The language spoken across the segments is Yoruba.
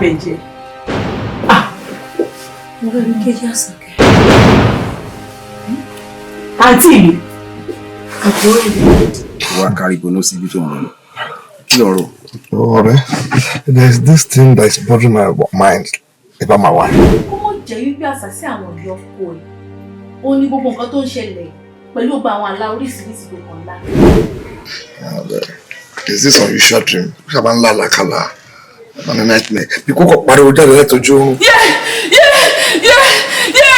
bẹ̀ jẹ́. Mo rẹ́ ní kéjì àsàkẹ́. Àǹtí mi. Àbúrò mi. Wá kárí gbóná síbi tó ń lọ, kí lọ̀rọ̀? Ọ̀rẹ́, there is this thing that is bothering my mind about my wife. Kó mọ̀ jẹ́ wípé àṣàsí àwọn ìyá ọkọ ẹ̀ ó ní gbogbo nǹkan tó ń ṣẹlẹ̀ pẹ̀lú gbogbo àwọn àlá oríṣiríṣi tó kàn lá. And there's this unusual dream. Ó sábà ń lá àlàkàlà, and a nightmare. Bí kókò pariwo jáde látọjú oorun. Yé yé yé yé,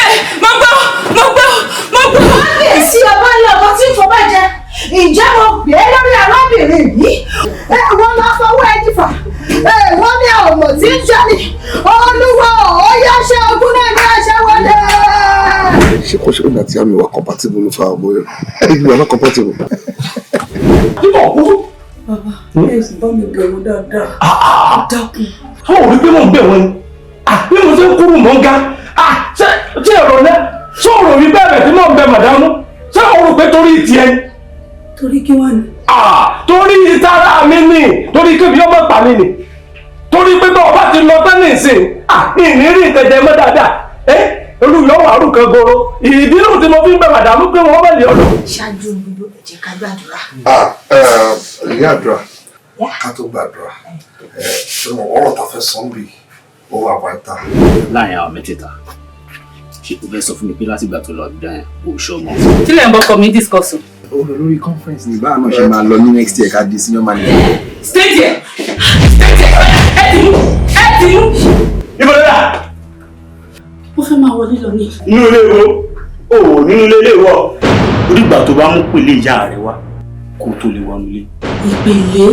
mo gbọ́, mo gbọ́, mo gbọ́. Kábíyèsí, ọba ńlá, ọba tí ń fọba jẹ, ǹjẹ́ mo pè é lórí arábìnrin yìí? Wọ́n lọ fọwọ́ ẹni fà, wọ́n ní ọmọ tí ń jẹ ni. Olúwa, ó yá, ṣe ogun náà ní ẹṣẹ wọlé. Ṣé kò ṣe pé àti àmì wà compatible ló fa ọgbọ́n yẹn? You are not compatible. Bàbá, ẹ sì bá mi bẹ̀ wọ́n dáadáa. Dákun. Àwọn òrí pé mò ń bẹ̀ wọ́n ni bí mo ṣe ń kúrú mò ń ga. Ṣé ṣé ọ̀rọ̀ náà, ṣé ọ̀rọ̀ mi bẹ́ẹ̀ bẹ̀ tí mò ń bẹ màdámú, ṣé o rò pé torí tiẹ̀ ni? Torí kí wá ni? Torí ìtara mi ni, torí kébi ọmọ pa mi ni, torí pé bá ọba ti lọ tán ní ìsìn, ìní rí ìtẹ̀jẹ̀ mọ́ dáadáa. Olùyọ̀ wà rú kan goro ìdí nù tí mo fi ń bẹ màdámú pé wọ́n bẹ̀ lé ọ̀dọ̀. Ṣáájú gbogbo, ẹ jẹ́ ká gbàdúrà. Ìyá àdúrà, ká tó gbàdúrà, ṣé mo ọ̀rọ̀ ta fẹ́ sọ ń bì ó wà vital. Láàrin àwọn mẹ́tẹ̀ẹ̀ta, ṣé o fẹ́ sọ fún mi pé látìgbà tó lọ Àbújá yẹn kò ṣọ́ ọmọ? Kí lẹ̀ ń bọ́kọ mi discuss o? Ó lọ lórí conference ní báà náà ṣe máa lọ ní next year, ká di senior manager. Stay there, stay there. Ẹ ti mú, ẹ ti mú. Ibo ló dà? Mo fẹ́ máa wọlé lọ ní. Inú ilé wo? O ò nínú ilé ilé wọ. Ó dìgbà tó bá mú pèlè ìyá rẹ wá kó o tó lè wọnú ilé. Ìpele.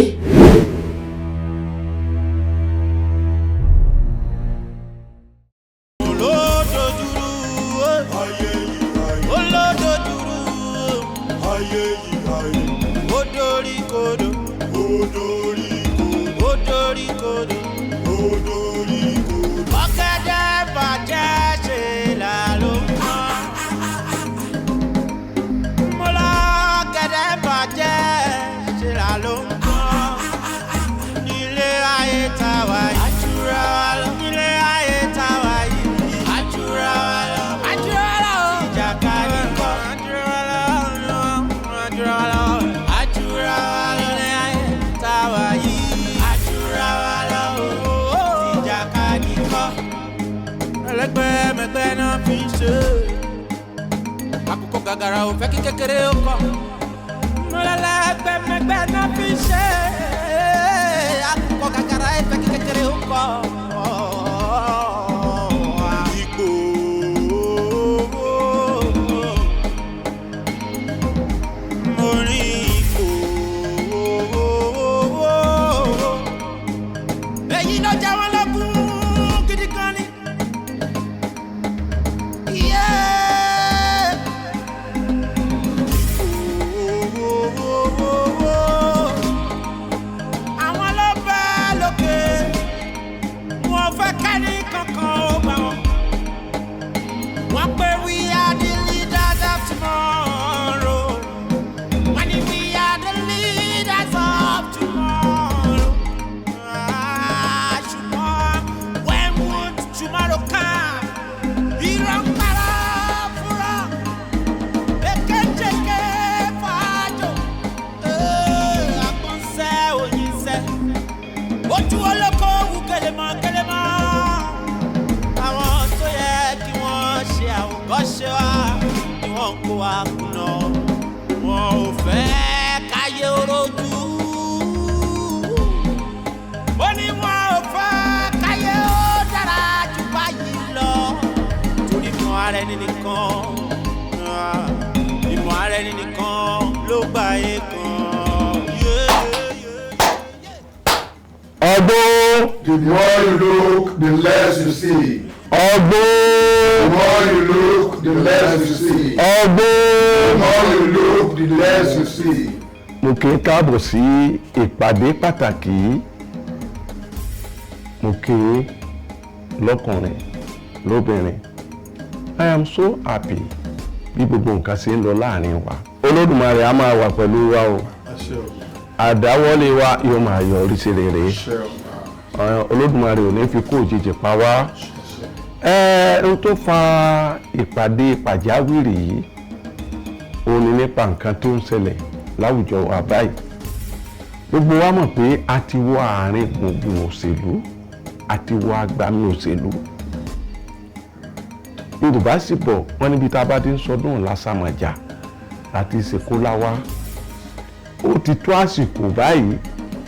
Olódojúrú ayé yìí, ayé ó dorí kodò, ó dorí kodò, ó dorí kodò, ó dorí kodò. Ọ̀gẹ̀dẹ̀ bàjẹ́, ṣe là ló ń pọ́n. Mo lọ ọ̀gẹ̀dẹ̀ bàjẹ́, ṣe là ló ń pọ́n. Nílé ayé tá a wà yìí, àjùra wa lọ. Nílé ayé tá a wà yìí, àjùra wa lọ. Àjùra wa lọ. Ìjàkadì kọ́. Àjùra wa lọ. Àjùra wa lọ. Àjùra wa lọ. Nílé ayé tá a wà yìí, àjùra wa lọ. Ìjàkadì kọ́. Ẹlẹgbẹ́ mẹgbẹ́ náà fi ń ṣe. Àkókò gàgàrà ò fẹ́ kí kékeré ó kọ́. Mọlẹ́lẹ́gbẹ́ mẹgbẹ́ náà fi ń ṣe. Àkókò gàgàrà ò fẹ́ kí kékeré ó kọ́. Ipò mo rí, ipò èyí ló jẹ́ wọ́n lọ́gùn gidi gan ni. Yeah. Àwọn ló bẹ́ lókè, wọn fẹ́ kẹ́ni kankan ó bá wọn. Wọ́n pé we are the leaders of tomorrow. Wọ́n ní we are the leaders of tomorrow. Ah, ṣùgbọ́n when would tomorrow come? Irọ́ ń parọ́ fúnra, èkéjèké fàájò, àpọ̀nsẹ́ òyìnṣẹ́, ojú olóko wù kẹlẹ́mọ́ kẹlẹ́mọ́. Àwọn tó yẹ kí wọ́n ṣe àwòkọ́ṣe wa ni wọ́n ń kó wa kùnà. Wọn ò fẹ́ káyé rojú. Ó ní wọn ò fẹ́ káyé ó dára jù báyìí lọ. Torí ìmọ̀ ara ẹni nìkan, ìmọ̀ ara ẹni nìkan ló gbà yé kan. Ọgbọ́n. The more you look, the less you see. Ọgbọ́n. The more you look, the less you see. Ọgbọ́n. The more you look, the less you see. Mo kí í káàbọ̀ sí ìpàdé pàtàkì yìí. Mo kí í lọ́kùnrin, lóbìnrin. I am so happy bí gbogbo nǹkan ṣe ń lọ láàrin wa. Olódùmarè á máa wà pẹ̀lú wa o. Àdáwọ́lé wa yóò máa yọrí sí rere. Olódùmarè ò ní fi kó òjijì pa wá. Ohun tó fa ìpàdé pàjáwìrì yìí òun ni nípa nǹkan tó ń ṣẹlẹ̀ láwùjọ wa báyìí. Gbogbo wa mọ̀ pé a ti wọ àárín gbùngbùn òṣèlú, a ti wọ agbami òṣèlú. Yorùbá sì bọ̀ wọ́n níbi tá a bá ti ń sọdún lásàmọ̀jà láti ṣèkóláwá. Ó ti tó àsìkò báyìí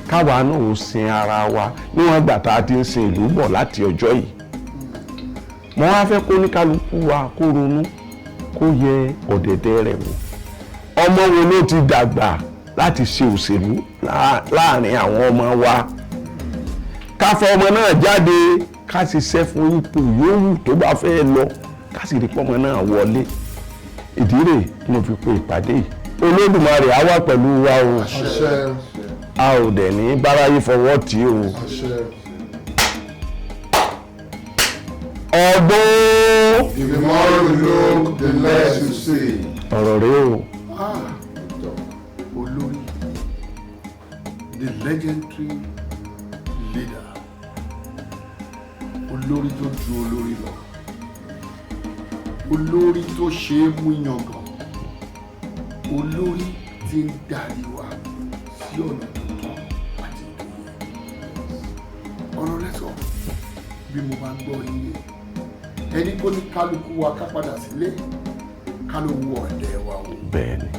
káwa náà ó sin ara wa níwọ̀n ìgbà tá a ti ń sin ìlú bọ̀ láti ọjọ́ yìí. Mo wá fẹ́ kó ní kálukú wa kó ronú kó yẹ ọ̀dẹ̀dẹ̀ rẹ̀ wò. Ọmọ wo ló ti dàgbà láti ṣe òṣèlú láàrin àwọn ọmọ wa? Ká fọ ọmọ náà jáde, ká ṣiṣẹ́ fún ipò yòówù tó bá fẹ́ lọ, ká sì rí pọ́mọ náà wọlé. Ìdí rèé tí mo fi pe ìpàdé yìí. Olódùmarè á wà pẹ̀lú wa o, a ò dẹ̀ ní báráyé fọwọ́ tì í o. Ọgbọ́n. The more you look, the less you see. Ọ̀rọ̀ rèé o. Olórí, the legendary leader, olórí tó ju olórí lọ, olórí tó ṣe é mú yangàn, olórí tí ń darí wa sí ọ̀nà tó tọ́ àti tó yẹ. Ọ̀rọ̀ lẹ́sọ̀ bí mo bá gbọ́ iye ẹni kó ní kálukú wa ká padà sílé ká ló wo ọ̀dẹ̀ wa wò. Bẹ́ẹ̀ni.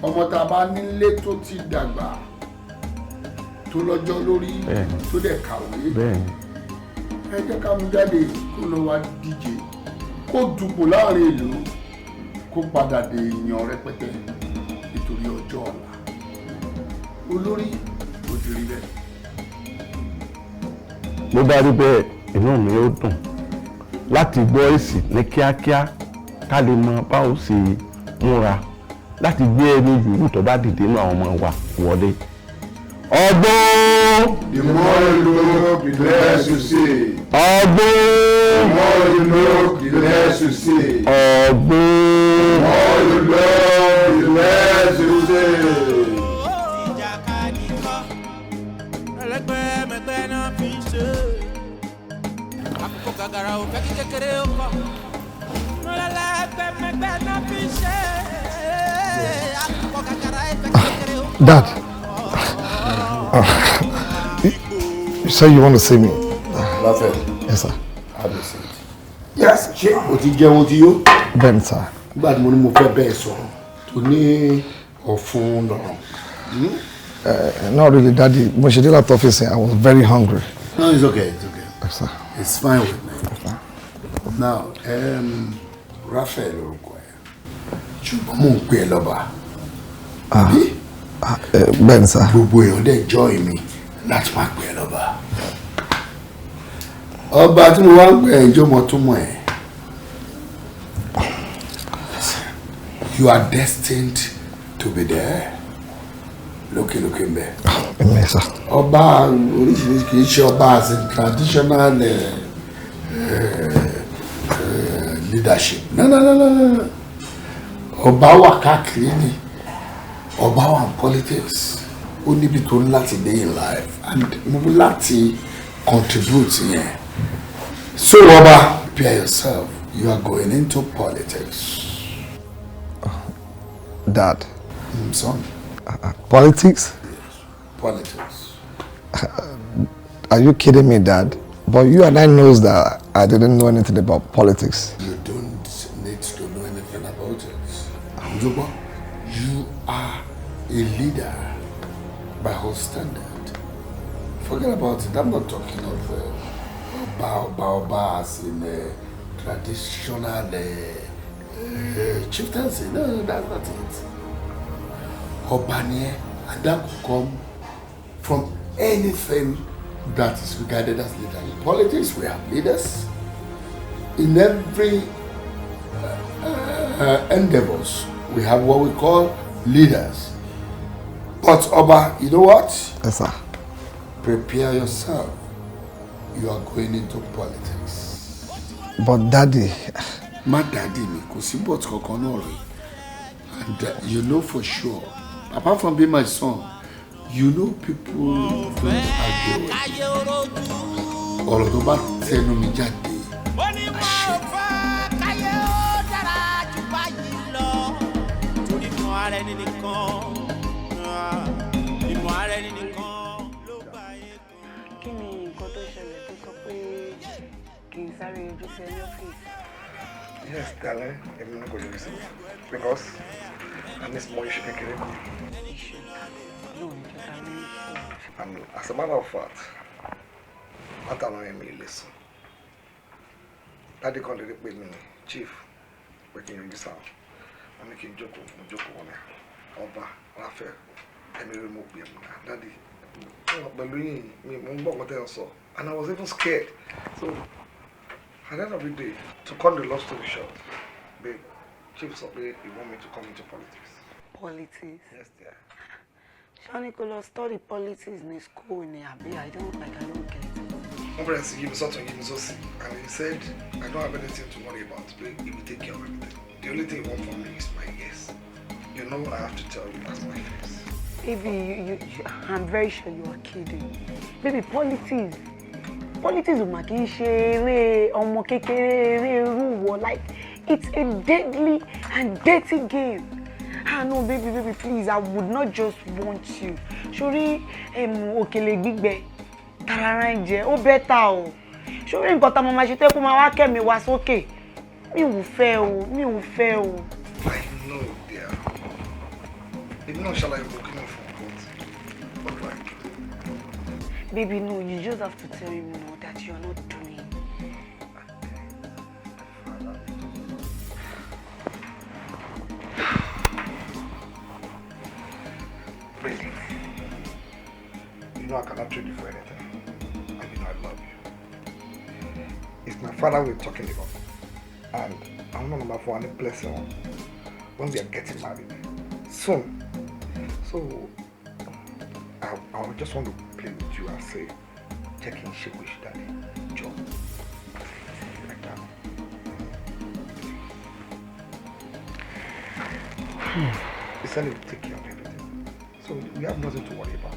Ọmọ tá a bá nílé tó ti dàgbà tó lọ́jọ́ lórí tó dẹ̀ kàwé, ẹ jẹ́ ká mú jáde kó lọ wá díje, kó dupò láàrin ìlú, kó padà dé èèyàn rẹpẹtẹ nítorí ọjọ́ ọ̀la. Olórí kò ti rí bẹ́ẹ̀. Bó bá rí bẹ́ẹ̀, inú mi ó dùn láti gbọ́ èsì ní kíákíá ká lè mọ báwo ṣe múra láti gbé ẹni yòówù tó bá dìde nínú àwọn ọmọ wa wọlé. Ọgbọ́n. The more you look, the less you see. Ọgbọ́n. The more you look, the less you see. Ọgbọ́n. The more you look, the less you see. Ìjàkadì kọ́, ẹlẹgbẹ́mẹgbẹ́ náà fi ń ṣe. Àkókò gàgàrà ò fẹ́ kí kékeré ó kọ̀. Ẹlẹgbẹ́mẹgbẹ́ náà fi ń ṣe. Àkókò gàgàrà ò fẹ́ kí kékeré ó kọ̀. Dad. You say you want to see me. Raphael. Yes, sir. Have a seat. Yes, ṣé o ti jẹun ti yó? Bẹ́ẹ̀ni, sir. Nígbà tí mo ní mo fẹ́ bẹ́ẹ̀ sọ̀rọ̀ tó ní ọ̀fun lọ̀rọ̀. Not really, Daddy. Mo ṣe dé láti ọ́fíìsì, I was very hungry. No, it's okay, it's okay. Yes, sir. It's fine with me. Now, Raphael orúkọ ẹ̀. Ṣùgbọ́n mò ń pè ẹ́ lọ́ba. Bẹ́ẹ̀ni, sir. Gbogbo èèyàn dẹ̀ join mi láti máa pè ẹ́ lọ́ba. Ọba tí mo wá ń pè ẹ́ ìjọmọ tó mọ̀ ẹ́. You are destined to be there. Lókè lókè ń bẹ. Amen, sir. Ọba oríṣiríṣi kì í ṣe ọba as in traditional leadership. No, no, no, no, no. Ọba wà káàkiri ni. Ọba wà in politics. Ó níbi tó ń láti dé in life and mo ní láti contribute yẹn. So ọba, prepare yourself. You are going into politics. Dad. Son. Politics? Yes, politics. Are you kidding me, Dad? But you and I knows that I didn't know anything about politics. You don't need to know anything about it. Njobo, you are a leader by all standard. Forget about it. I'm not talking of Oba as in traditional chieftaincy. No, that's not it. Ọba ni ẹ́, and that could come from anything that is regarded as leader. In politics, we have leaders. In every endeavors, we have what we call leaders. But Oba, you know what? Yes, sir. Prepare yourself. You are going into politics. But Daddy... My daddy mi kò sí but kankan náà rẹ̀. And you know for sure, apart from being my son, you know people don't argue with me. Ọ̀rọ̀ tó bá tẹnu mi jáde, Mo fẹ́ káyé ó dára jù báyìí lọ. Torí ìmọ̀ ara ẹni nìkan, ìmọ̀ ara ẹni nìkan ló gbà yé kan. Kí ni nǹkan tó ṣẹlẹ̀ tó sọ pé kì í sáré yọjú sí ẹ ní ọ́fíìsì? Yes, darling, èmi náà kò yọjú sí mi because I ní small issue kékeré kan. Issue náà ní jẹ́ ká ní issue. And as a matter of fact, látàná yẹn mi ì lè sùn. Daddy kan lè rí pé mi ní chief pé kí n yọjú sáwọn. Wọ́n ní kí n jókòó, mo jókòó, wọn ní ọba Ráfẹ́ ẹ̀mí rí mo pè é mo náà. Daddy, mo wà pẹ̀lú yín mi, mo ń gbọ́ nǹkan tẹ́ ẹ sọ and I was even scared. So at the end of the day, to cut the long story short, babe, chief sọ pé he want me to come into politics. Politics? Yes, dear. Ṣé wọ́n ní kó lọ study politics ní school ni àbí? I don't like, I don't get it. Wọ́n bẹ̀rẹ̀ sí yí mi sọ́tún, yí mi sósì, and he said I don't have anything to worry about, pé he will take care of everything. The only thing he want from me is my yes. You know I have to tell you that's my face. Baby, you, I'm very sure you are kidding. Baby, politics. Politics ò mà kì í ṣe eré ọmọ kékeré, eré irú wọ. Like, it's a deadly and dirty game. Ah no, baby, baby, please, I would not just want you. Sórí òkèlè gbígbẹ, tarara ń jẹ, ó better o. Sórí nǹkan tá a máa ṣe tẹ́ kó máa wá kẹ́mi wá sókè. Mi ò fẹ́ o, mi ò fẹ́ o. I know, dear. Èmi náà ṣàlàyé kò kí náà fún ọ, but what do I do? Baby, no, you just have to tell him no, that you are not doing. Babe, you know I cannot trade you for anything. And you know I love you. It's my father we're talking about. And I'm not number for any blessing when we are getting married. Soon. So, I just want to play with you and say, check in shape with daddy. Joe. Like that. He said he will take care of everything. So we have nothing to worry about.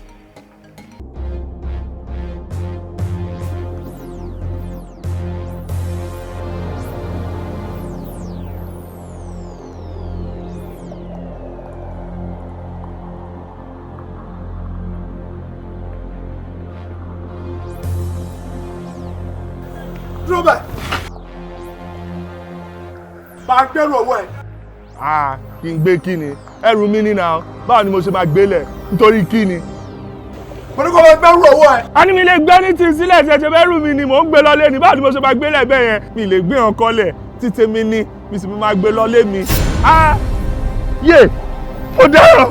Dúró bẹ́ẹ̀, máa gbẹ́rù ọwọ́ ẹ̀. Ah, kí n gbé kí ni? Ẹrù mi ní náà, báwo ni mo ṣe máa gbélẹ̀? Nítorí kí ni? Mo ní kó máa gbẹ́rù ọwọ́ ẹ̀. A ní mi lè gbé ní ti sílẹ̀ ṣẹ̀ṣẹ̀ bẹ́rù mi ni mò ń gbé lọlé ni. Báwo ni mo ṣe máa gbélẹ̀ bẹ́ẹ̀ yẹn? Mi lè gbé hàn kọ́lẹ̀ títí mi ní mi sì máa gbé lọlé mi. Ah, yé, ó dáràn,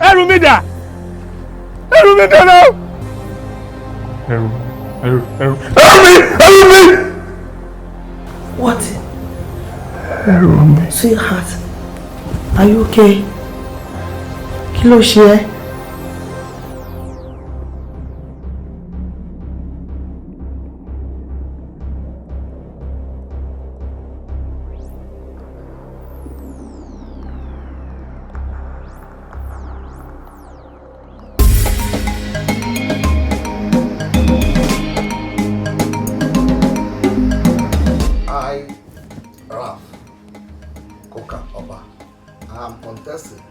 ẹrù mi dà, ẹrù mi dáná. Ẹrù, ẹrù, ẹrù, ẹrù mi, ẹrù mi. What? Ẹrù mi. Sweetheart, are you okay? Kí ló ṣe ẹ́? I, Ralph Koka Oba, I am contesting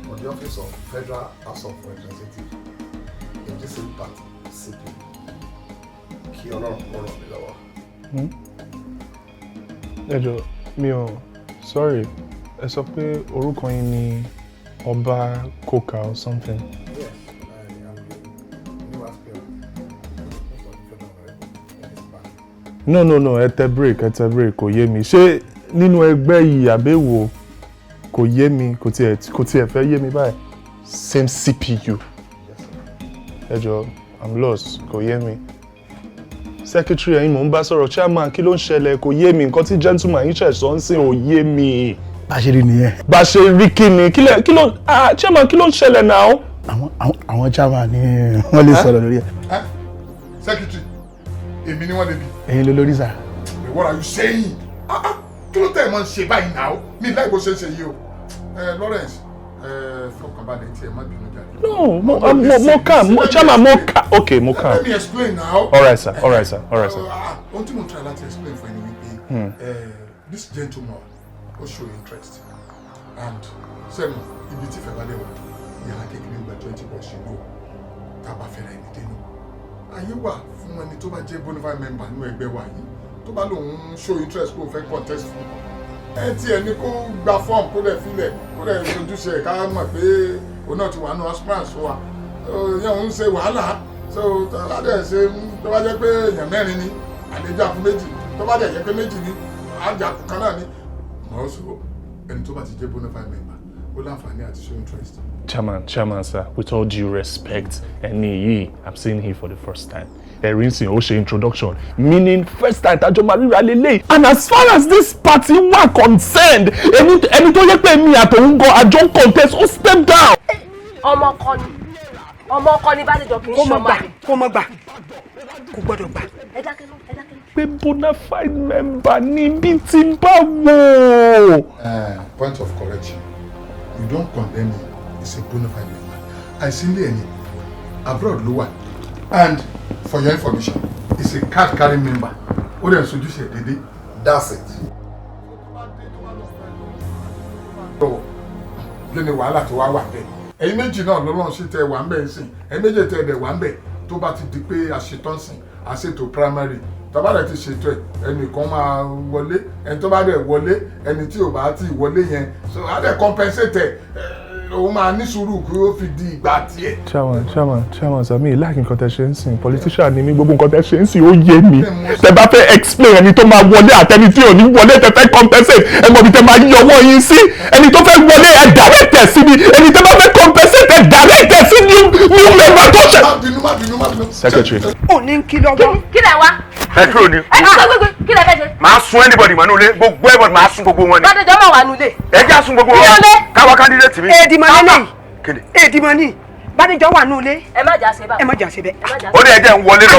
for the office of Federal House of Representatives in the same party, CP. Kí Ọlọ́run kó ràn mí lọ́wọ́. Ẹ jọ̀ọ́, mi ò, sorry, ẹ sọ pé orúkọ yín ni Ọba Koka or something? Yes, I am the new aspirant for the Federal Rep in this party. No, no, no, ẹ tẹ break, ẹ tẹ break, kò yé mi. Ṣé nínú ẹgbẹ́ yìí àbẹ̀wò? Kò yé mi, kò tiẹ̀ fẹ́ yé mi báyìí. Same CPU? Ẹ jọ̀ọ́, I'm lost, kò yé mi. Secretary, ẹ̀yin mò ń bá sọ̀rọ̀. Chairman, kí ló ń ṣẹlẹ̀? Kò yé mi. Nǹkan tí gentleman yín ṣẹ̀ sọ ń sìn ò yé mi. Bá a ṣe rí nìyẹn. Bá a ṣe rí kí ni? Kí ló, ah, chairman, kí ló ń ṣẹlẹ̀ náà? Àwọn chairman ni wọ́n lè sọ̀rọ̀ lórí ẹ̀. Secretary, èmi ni wọ́n lè bi. Ẹ̀yin ló lórí sà. What are you saying? Ah ah, kí ló tẹ̀ ẹ́ mọ́ ń ṣe báyìí náà? Mi láì bó ṣe ń ṣe yìí o. Ẹ Lawrence, Fọkànbalẹ̀ tí ẹ má bínú jáde. No, mo calm, chairman, mo calm. Okay, mo calm. Let me explain now. All right, sir. All right, sir. All right, sir. Ohun tí mo try láti explain fún ẹni wípé this gentleman ó show interest and sẹ́mu ibi tí ìfẹ́ bá dé wà, yàrá kékeré gba 20 boys, you know, tá a bá fẹ́rẹ̀ ẹni dénú. Ayé wà fún ẹni tó bá jẹ́ bona fide member nínú ẹgbẹ́ wa yìí, tó bá lòun show interest kó fẹ́ contest fún ẹ, tí ẹni kó gba form, kó dẹ̀ filẹ̀, kó dẹ̀ ojúṣe ẹ̀, ká mọ̀ pé òun náà ti wà nù aspirants wa. Yẹn òun ṣe wàhálà. So tó bá dẹ̀ ṣe, tó bá jẹ́ pé èèyàn mẹ́rin ni, àlejò àfún méjì, tó bá dẹ̀ jẹ́ pé méjì ni, àjà kan náà ni. Mọ̀ ọ́ sọ ẹni tó bá ti jẹ́ bona fide member, ó láǹfààní àti show interest. Chairman, chairman, sir, with all due respect, ẹni yìí, I'm seeing him for the first time. Ẹ̀rí nsìn ó ṣe introduction, meaning first time tájọ́ máa ríra lélẹ̀. And as far as this party wà concerned, ẹni tó yẹ pé mi àtòun gan àjọ ń contest, ó step down. Ọmọ ọkọ ni, ọmọ ọkọ ni Bádéjọ, kì í Kó mọ ṣọmọ gbà, àlè. Kó mọ gbà, kò gbọ́dọ̀ gbà. Ẹ dákẹ́ náà, ẹ dákẹ́ náà. Pé bona fide member ní bí ti bá wò. Point of correction, you don't condemn him. He's a bona fide member. Àìsí ilé ẹni, abroad ló wà, and for your information, he's a card carrying member. Ó dẹ̀ ń sojúṣe déédéé. That's it. Lọ́wọ́ kí ni wàhálà tó wá wà bẹ́ẹ̀? Ẹ̀yin méjì náà lọ́lọ́run sí tẹ wà ń bẹ̀ ń sìn, ẹ̀yin méjì tẹ dẹ̀ wà ń bẹ̀. Tó bá ti di pé àṣetán sìn, àṣetò primary, tó bá dẹ̀ ti ṣètò ẹ̀, ẹnìkan máa wọlé. Ẹni tó bá dẹ̀ wọlé, ẹni tí ò bá ti wọlé yẹn, so á dẹ̀ compensate ẹ̀, òun máa ní sùúrù kí ó fi di ìgbà tiẹ̀. Chairman, chairman, chairman sir, mi ì like nǹkan tẹ ṣe ń sìn. Politician ni mi, gbogbo nǹkan tẹ ṣe ń sìn ó yé mi. Tẹ bá fẹ́ explain ẹni tó máa wọlé àtẹni tí ò ní wọlé, tẹ fẹ́ compensate, ẹ mọ̀ bí tẹ máa yí ọwọ́ yín sí. Ẹni tó fẹ́ wọlé, ẹ direct ẹ síbi. Ẹni tó bá fẹ́ compensate, ẹ direct ẹ sí new member tó ṣe. Má bínú, má bínú, má bínú. Secretary. Ò ní kí lọ́wọ́. Kí lẹ wá? Ẹ kúrò ní. Ẹ gbẹgbẹgbẹ, kí lẹ fẹ́ ṣe? Màá sun anybody mọ́ nílé, gbogbo everybody, màá sun gbogbo wọn ni. Bádéjọ máa wà nulẹ̀. Ẹ jẹ́ àsun gbogbo Kí ló wọn. dé? Káwa candidate mi. Èdìmọ̀ lélẹ́yìí. Kéde. Èdìmọ̀ ni Bádéjọ wà nù ilé. Ẹ má jà ṣe bá. Ẹ má jà ṣe bẹ́ẹ̀. Ó ní ẹ jẹ́ ń wọlé lọ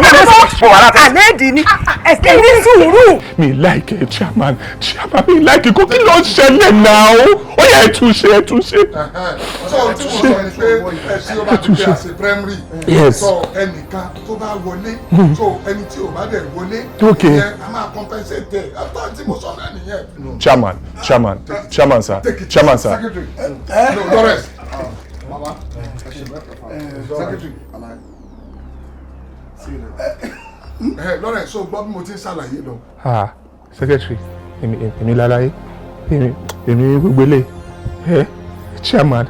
fún wàhálà tẹ. Àlẹ́ èdì ni, ẹ ní sùúrù. Mi like ẹ, chairman, chairman, mi like kó. Kí ló ń ṣẹlẹ̀ náà? Ó yẹ ẹ tún ṣe, ẹ tún ṣe. So tí mo sọ ni pé ẹ tí ó bá ti pé àṣẹ primary, so ẹnìkan tó bá wọlé, so ẹni tí ò bá dẹ̀ wọlé, ìyẹn a máa compensate ẹ after. Tí mo sọ náà nìyẹn. Chairman, chairman, chairman sir, chairman sir. Secretary, no, Lawrence. Mama, secretary. Lawrence, so gbọ́ bí mo ti ń ṣàlàyé lọ. Ah, secretary, èmi lálàyé, èmi gbogbo ilé ẹ. Chairman,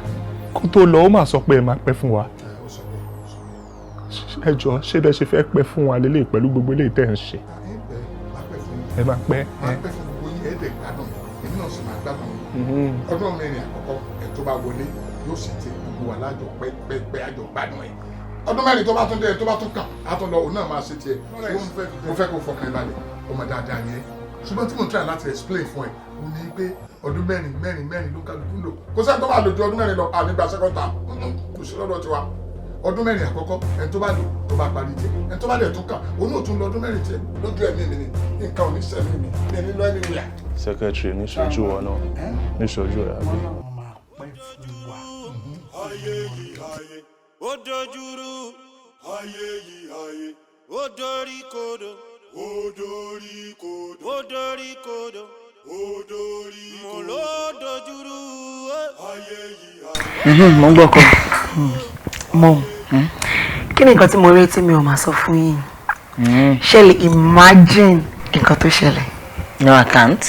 kó tó lọ, ó mà sọ pé ẹ máa pẹ́ fún wa. Ẹ jọ, ṣé bẹ́ẹ̀ ṣe fẹ́ pẹ́ fún wa lélẹ̀ pẹ̀lú gbogbo eléyìí tẹ́ ń ṣe? Ẹ máa pẹ́. Máa pẹ́ fún gbogbo yín, ẹ dẹ̀ gbádùn, èmi náà sì máa gbádùn yín. Ọdún mẹ́rin àkọ́kọ́ ẹ̀, tó bá wọlé yóò sì ti gbogbo wa lájọ pẹ́pẹ́pẹ́, àjọ gbádùn ẹ̀. Ọdún 4 tó bá tún dé, tó bá tún kàn á tún lọ, òun náà máa ṣe tiẹ̀. Mo fẹ́ kó fọkàn balẹ̀, ọmọ dáadáa ni ẹ. Ṣùgbọ́n tí mo ń try láti explain fún ẹ, ó ní pé ọdún mẹ́rin mẹ́rin mẹ́rin ló kálukú lò. Kò sẹ́ni tó bá lò ju ọdún 4 lọ ànígbà second term. Kò sí lọ́dọ̀ tiwa. Ọdún 4 àkọ́kọ́, ẹni tó bá lò tó bá parí tiẹ̀, ẹni tó bá dẹ̀ tún kàn, òun náà tún lọ ọdún 4 tiẹ̀. Lójú ẹ̀mí mi ni nǹkan ò ní sẹ́mi mi ní ẹni lọ ẹni wíyà. Secretary, níṣojú wọn náà, níṣojú ẹ àbí. Ayé yìí ayé, ó dojúrú. Ayé yìí ayé, ó dorí kodò, ó dorí kodò, ó dorí kodò, ó dorí kodò, mo ló dojúrú. Ayé yìí ayé. Mo ń gbọ́ kọ́ mọ́. Kí ni nǹkan tí mo rí tí mi ò máa sọ fún yín? Ṣe lè imagine nǹkan tó ṣẹlẹ̀? No, I can't.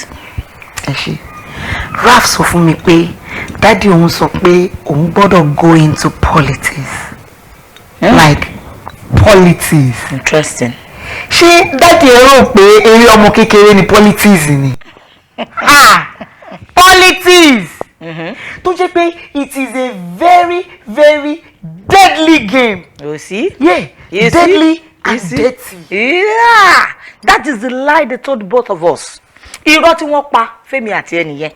Ẹ ṣe. Ralph sọ fún mi pé daddy òun sọ pé òun gbọ́dọ̀ go into politics. Like politics. Interesting. Ṣé daddy ẹ rò pé eré ọmọ kékeré ni politics ni? Ah! Politics! Tó jẹ́ pé it is a very very deadly game. You see? Yeah, You see? deadly You and see? dirty. Yeah, that is the lie they told both of us. Irọ́ tí wọ́n pa fẹ́mi àti ẹnìyẹn.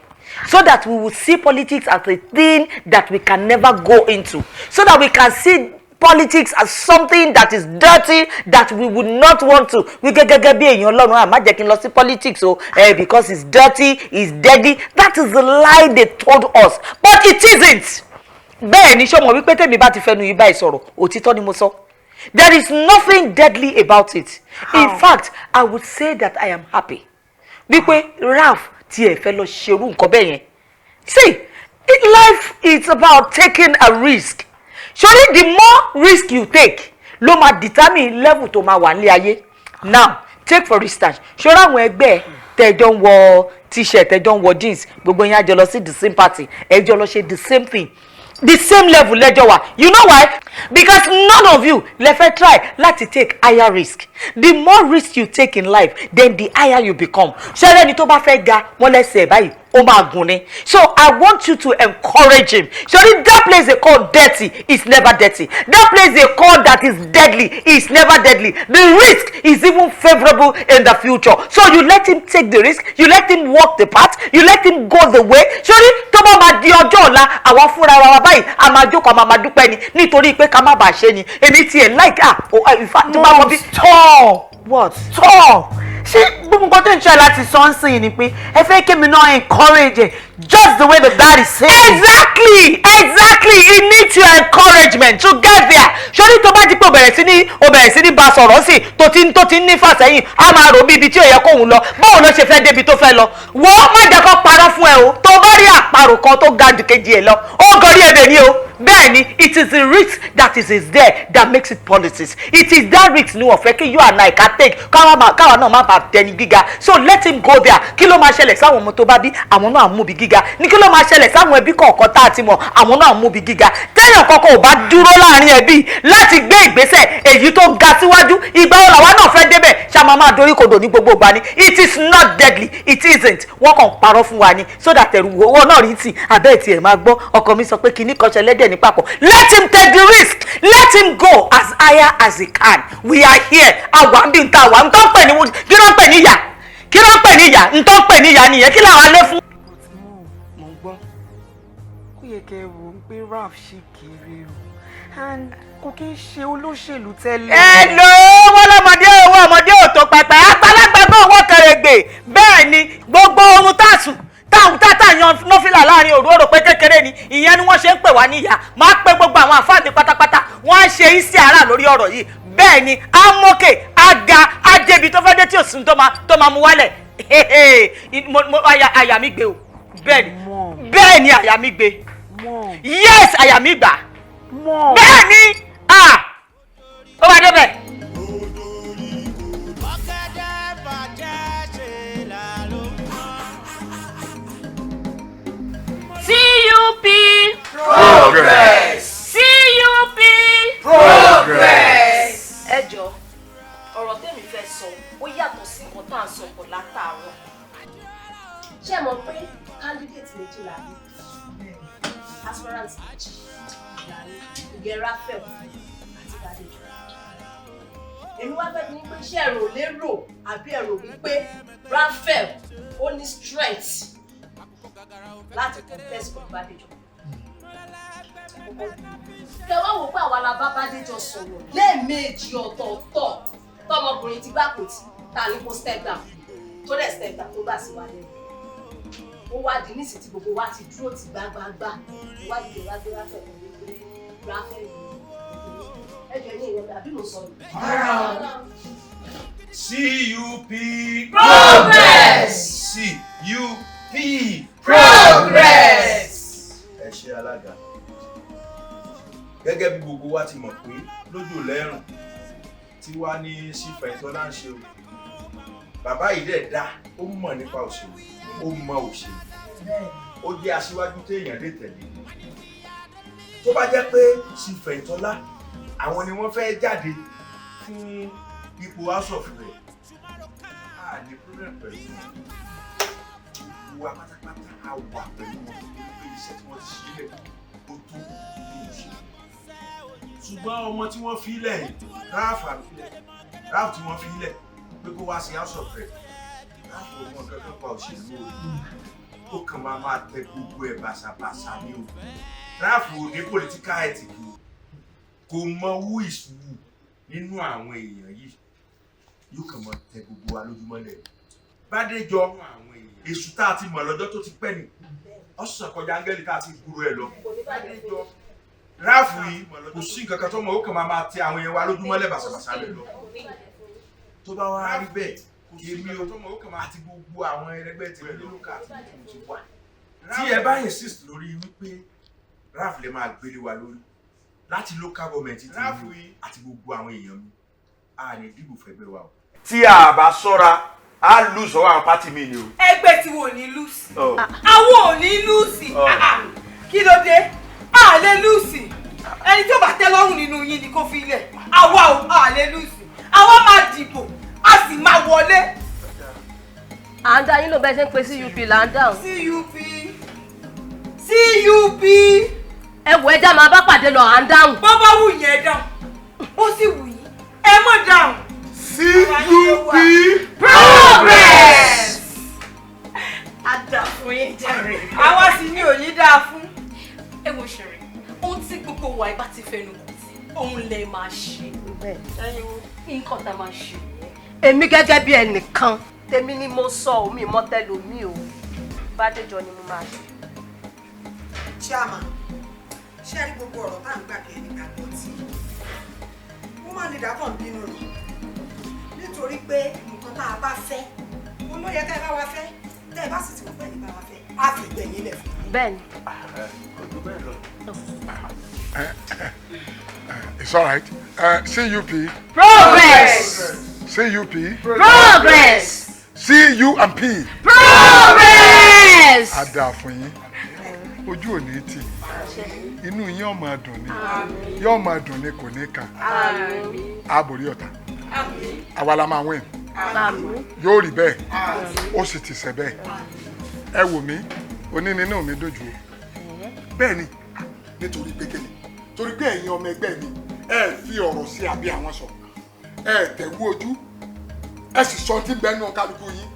So that we will see politics as a thing that we can never go into. So that we can see politics as something that is dirty, that we would not want to. We gẹ́gẹ́ bí èèyàn Ọlọ́run, à má jẹ́ kí n lọ sí politics o, because it's dirty, it's deadly. That is the lie they told us. But it isn't. Bẹ́ẹ̀ ni, ṣé o mọ̀ wípé tèmi bá ti fẹnu yìí báyìí sọ̀rọ̀, òtítọ́ ni mo sọ. There is nothing deadly about it. In fact, I would say that I am happy wípé Ralph tiẹ̀ fẹ́ lọ ṣerú nǹkan bẹ́ẹ̀ yẹn. See, life is about taking a risk. Surely the more risk you take ló máa determine level tó máa wà nílé ayé. Now, take for instance, ṣọ́ra àwọn ẹgbẹ́ tẹ́jọ́ ń wọ T-shirt, tẹ́jọ́ ń wọ jeans, gbogbo yẹn á jọ lọ sí the same party, ẹ jọ lọ ṣe the same thing, the same level lẹ́jọ́ wà. You know why? Because none of you lè fẹ́ try láti take higher risk. The more risk you take in life, then the higher you become. Ṣẹ́rẹ́ ni tó bá fẹ́ ga wọ́n lẹ́sẹ̀ báyìí, ó máa gùn ni. So I want you to encourage him. Ṣorí that place they call dirty is never dirty. That place they call that is deadly is never deadly. The risk is even favourable in the future. So you let him take the risk, you let him walk the path, you let him go the way. Ṣorí tó bá máa di ọjọ́ ọ̀la, àwa fúnra wa báyìí a máa jókòó, a máa máa dúpẹ́ ni, nítorí pé ká má bàa ṣe ni. Èmi tiẹ̀ like, ah oh, in fact, tó bá mọ bí. Stop. What? Stop. Ṣé gbogbo nǹkan tó ń ṣe láti sọ ń sìn ni pé ẹ fẹ́ kémi náà encourage ẹ just the way the daddy say? Exactly, he needs your encouragement to get there. Ṣorí tó bá di pé o bẹ̀rẹ̀ sí ní bá sọ̀rọ̀ sí, tó ti ń ní fàsẹ́yìn, á máa rò bí ibi tí ò yẹ kóun lọ, báwo ló ṣe fẹ́ débi tó fẹ́ lọ. Wọ́n má jẹ́ kó parọ́ fún ẹ o. Tó bá rí àparò kan tó ga jù kejì ẹ lọ, ó gorí ebè ni o. Bẹ́ẹ̀ ni, it is the risk that is there that makes it politics. It is that risk ni wọ́n fẹ́ kí you and I can take, káwa náà má bàa dẹni gíga. So let him go there. Kí ló máa ṣẹlẹ̀ sáwọn ọmọ tó bá bí? Àwọn náà mú bí gíga ní. Kí ló máa ṣẹlẹ̀ sáwọn ẹbí kọ̀ọ̀kan tá a ti mọ̀? Àwọn náà mú bí gíga. Téèyàn kankan ò bá dúró láàrin ẹbí láti gbé ìgbésẹ̀ èyí tó ga síwájú, ìgbà wo làwa náà fẹ́ débẹ̀? Ṣá máa máa dorí kodò ní gbogbo ìgbà ni. It is not deadly, it isn't. Wọ́n kàn parọ́ fún wa ni so that ẹ̀rù owó náà rí tì abẹ́ ẹ̀ tiẹ̀ máa gbọ́. Ọkọ mi sọ pé kinní kan ṣẹlẹ́dẹ̀ ní papọ̀. Let him take the risk, let him go as higher as he can. We are here. Àwa ń bí n ta àwa ń tó ń pè ní, kí ló ń pè ní ìyà? Kí ló ń pè ní ìyà? Ń tó ń pè ní ìyà nìyẹn. Kí làwọn alẹ́ fún. Mo ń gbọ́. Ó yẹ kẹ́ ẹ wò ó pé Ralph ṣì kéré o, and kò kí ń ṣe olóṣèlú tẹ́lẹ̀. Ẹ ló wọ́n lọ́mọdé, owó ọmọdé ò tó pẹpẹ, àgbàlagbà náà wọ́n kẹrẹ̀gbẹ̀. Bẹ́ẹ̀ ni, gbogbo oorun tá a sùn táwọn tátà yan nọ́fìlà láàrin òru, òrò pé kékeré ni. Ìyẹn ni wọ́n ṣe ń pè wá níyà. Máa pé gbogbo àwọn àfáàní pátápátá, wọ́n á ṣe iṣẹ́ ara lórí ọ̀rọ̀ yìí. Bẹ́ẹ̀ ni, á mókè, á ga, á débi tó fẹ́ dé tí òsùn tó máa mú wálẹ̀. Àyà mi gbé o. Bẹ́ẹ̀ ni, bẹ́ẹ̀ ni, àyà mi gbé. Yes, àyà mi gbà. Bẹ́ẹ̀ ni, ah, ó máa débẹ̀. Ọ̀gẹ̀dẹ̀ bàjẹ́ ṣe là ló ń pọ́n. CUP. Progress. CUP. Progress. Ẹ jọ, ọ̀rọ̀ tẹ́mi fẹ́ sọ ó yàtọ̀ sí nǹkan tá à ń sọ pọ̀ látàárọ̀. Ṣé ẹ mọ̀ pé candidate méjì la ní, aspirant méjì la ní, ìyẹn Raphael àti Bádéjọ? Èmi wá fẹ́ bi ní pé, ṣé ẹ rò lérò àbí ẹ rò wípé Raphael ó ní strength láti contest pẹ̀lú Bádéjọ? Kẹ wá wò pé àwa la bá Bádéjọ sọ̀rọ̀ lẹ́ẹ̀mejì ọ̀tọ̀ọ̀tọ̀, tọmọkùnrin ti gbà kò tí ta ní kó step down, tó dẹ̀ step down, tó gbà sí wa lẹ́nu. Ó wá di nísìsiyìí tí gbogbo wa ti dúró ti gbágbágbá, ó wá dìde wá gbé Raphael kan wípé Raphael ní ẹjọ́ ní ìyẹn, àbí mo sọ ni? CUP. Progress. CUP. Progress. Ẹ ṣe, alága. Gẹ́gẹ́ bí gbogbo wa ti mọ̀ pé lójó lẹ́rùn tí wàá ní sífẹ̀yìntọ́lá ń ṣe o, bàbá yìí dẹ̀ dá, ó mọ̀ nípa òṣèlú, ó mọ òṣèlú, ó jẹ́ aṣíwájú téèyàn lè tẹ̀lé. Tó bá jẹ́ pé sífẹ̀yìntọ́lá àwọn ni wọ́n fẹ́ jáde fún ipò House of Rep, a ní problem pẹ̀lú wọn. Gbogbo wa pátápátá a wà pẹ̀lú wọn pé iṣẹ́ tí wọ́n ti ṣe lẹ̀ ó tó ní òṣèlú. Ṣùgbọ́n ọmọ tí wọ́n fi lẹ̀ yìí, Ralph àbílẹ̀ Ralph tí wọ́n fi lẹ̀ pé kó wá sí House of Rep, Ralph ò mọ nǹkan kan pa òṣèlú o. Ó kàn máa máa tẹ gbogbo ẹ̀ bàṣàbàṣà ni o. Ralph ò ní political ethic o. Kò mọ who is who nínú àwọn èèyàn yìí. Yóò kàn máa tẹ gbogbo wa lójúmọ́lẹ̀. Bádéjọ, èṣù tá a ti mọ̀ lọ́jọ́ tó ti pẹ́ ni, ọ̀sán kọjá áńgẹ́lì tá a ti gbúrò ẹ̀ lọ. Bádéjọ. Ráàfù yìí kò sí nǹkan kan tó mọ̀, ó kàn máa tẹ àwọn yẹn wá lójúmọ́lẹ̀ bàṣàbàṣà lè lọ. Tó bá wá rí bẹ́ẹ̀, èmi o àti gbogbo àwọn ẹlẹgbẹ́ tèmi ní lókà àti mo ti wà. Tí ẹ bá insist lórí wípé Ráàfù lè máa gbélé wa lórí láti local government tèmi àti gbogbo àwọn èèyàn mi, a lè dìbò fẹ́gbẹ́ wa o. Tí a bá ṣọ́ra, a lose ọwọ́ àwọn pátì mi ni o. Ẹgbẹ́ tí wo ní lùsì. Àwọn ò ní lùsì. Kí ló dé? A lè lùsì. Ẹni tí ó bá tẹ́ lọ́rùn nínú yín ni kó fi ilẹ̀. Àwa ò a lè lùsì. Àwa máa dìbò, a sì máa wọlé. À ń dá yín ló bẹ́ẹ̀ ṣe ń pe CUP là ń dáhùn. CUP CUP. Ẹ wò ẹja máa bá pàdé lọ, à ń dáhùn. Bó bá wù yín ẹ dáhùn, ó sì wù yín ẹ mọ̀ dáhùn. CUP progress. A dà fún yín jàre. Àwa sì ní òní dáa fún. Ẹ wo ṣeré, ohun tí gbogbo wa ibà ti fẹnu kò sí, òun lè máa ṣe. Nǹkan tá a máa ṣe. Èmi gẹ́gẹ́ bí ẹnìkan, tèmi ni mo sọ omi ìmọ̀tẹ́lómi o. Bádéjọ ni mo máa ṣe. Chairman, ṣé ẹ rí gbogbo ọ̀rọ̀ tá à ń gbà kí ẹni gbàgbọ́ tí? Woman leader kàn bínú ni. Nítorí pé nǹkan tá a bá fẹ́, òun ló yẹ ká ẹ bá wa fẹ́. Tẹ́ ẹ bá sì ti mọ̀ pé ẹni bá wa fẹ́, á fi gbẹ̀yìn lẹ̀ fún un. Bẹ́ẹ̀ni. It's all right. CUP. Progress. CUP. Progress. CU and P. Progress. A dáa fún yín. Ojú ò ní tì yín. Inú yín ó máa dùn ní. Yóò máa dùn ní kò ní kàn. A borí ọ̀tá. Àwa la máa win. Yóò rí bẹ́ẹ̀. Ó sì ti ṣẹ bẹ́ẹ̀. Ẹ wò mí, oní nínú mi dojú o. Bẹ́ẹ̀ ni, nítorí pé kíni? Torí pé ẹ̀yin ọmọ ẹgbẹ́ mi, ẹ fi ọ̀rọ̀ sí àbí àwọn sọ. Ẹ tẹ̀wú ojú, ẹ sì sọ tí bẹ́ẹ̀ nù kálukú yín.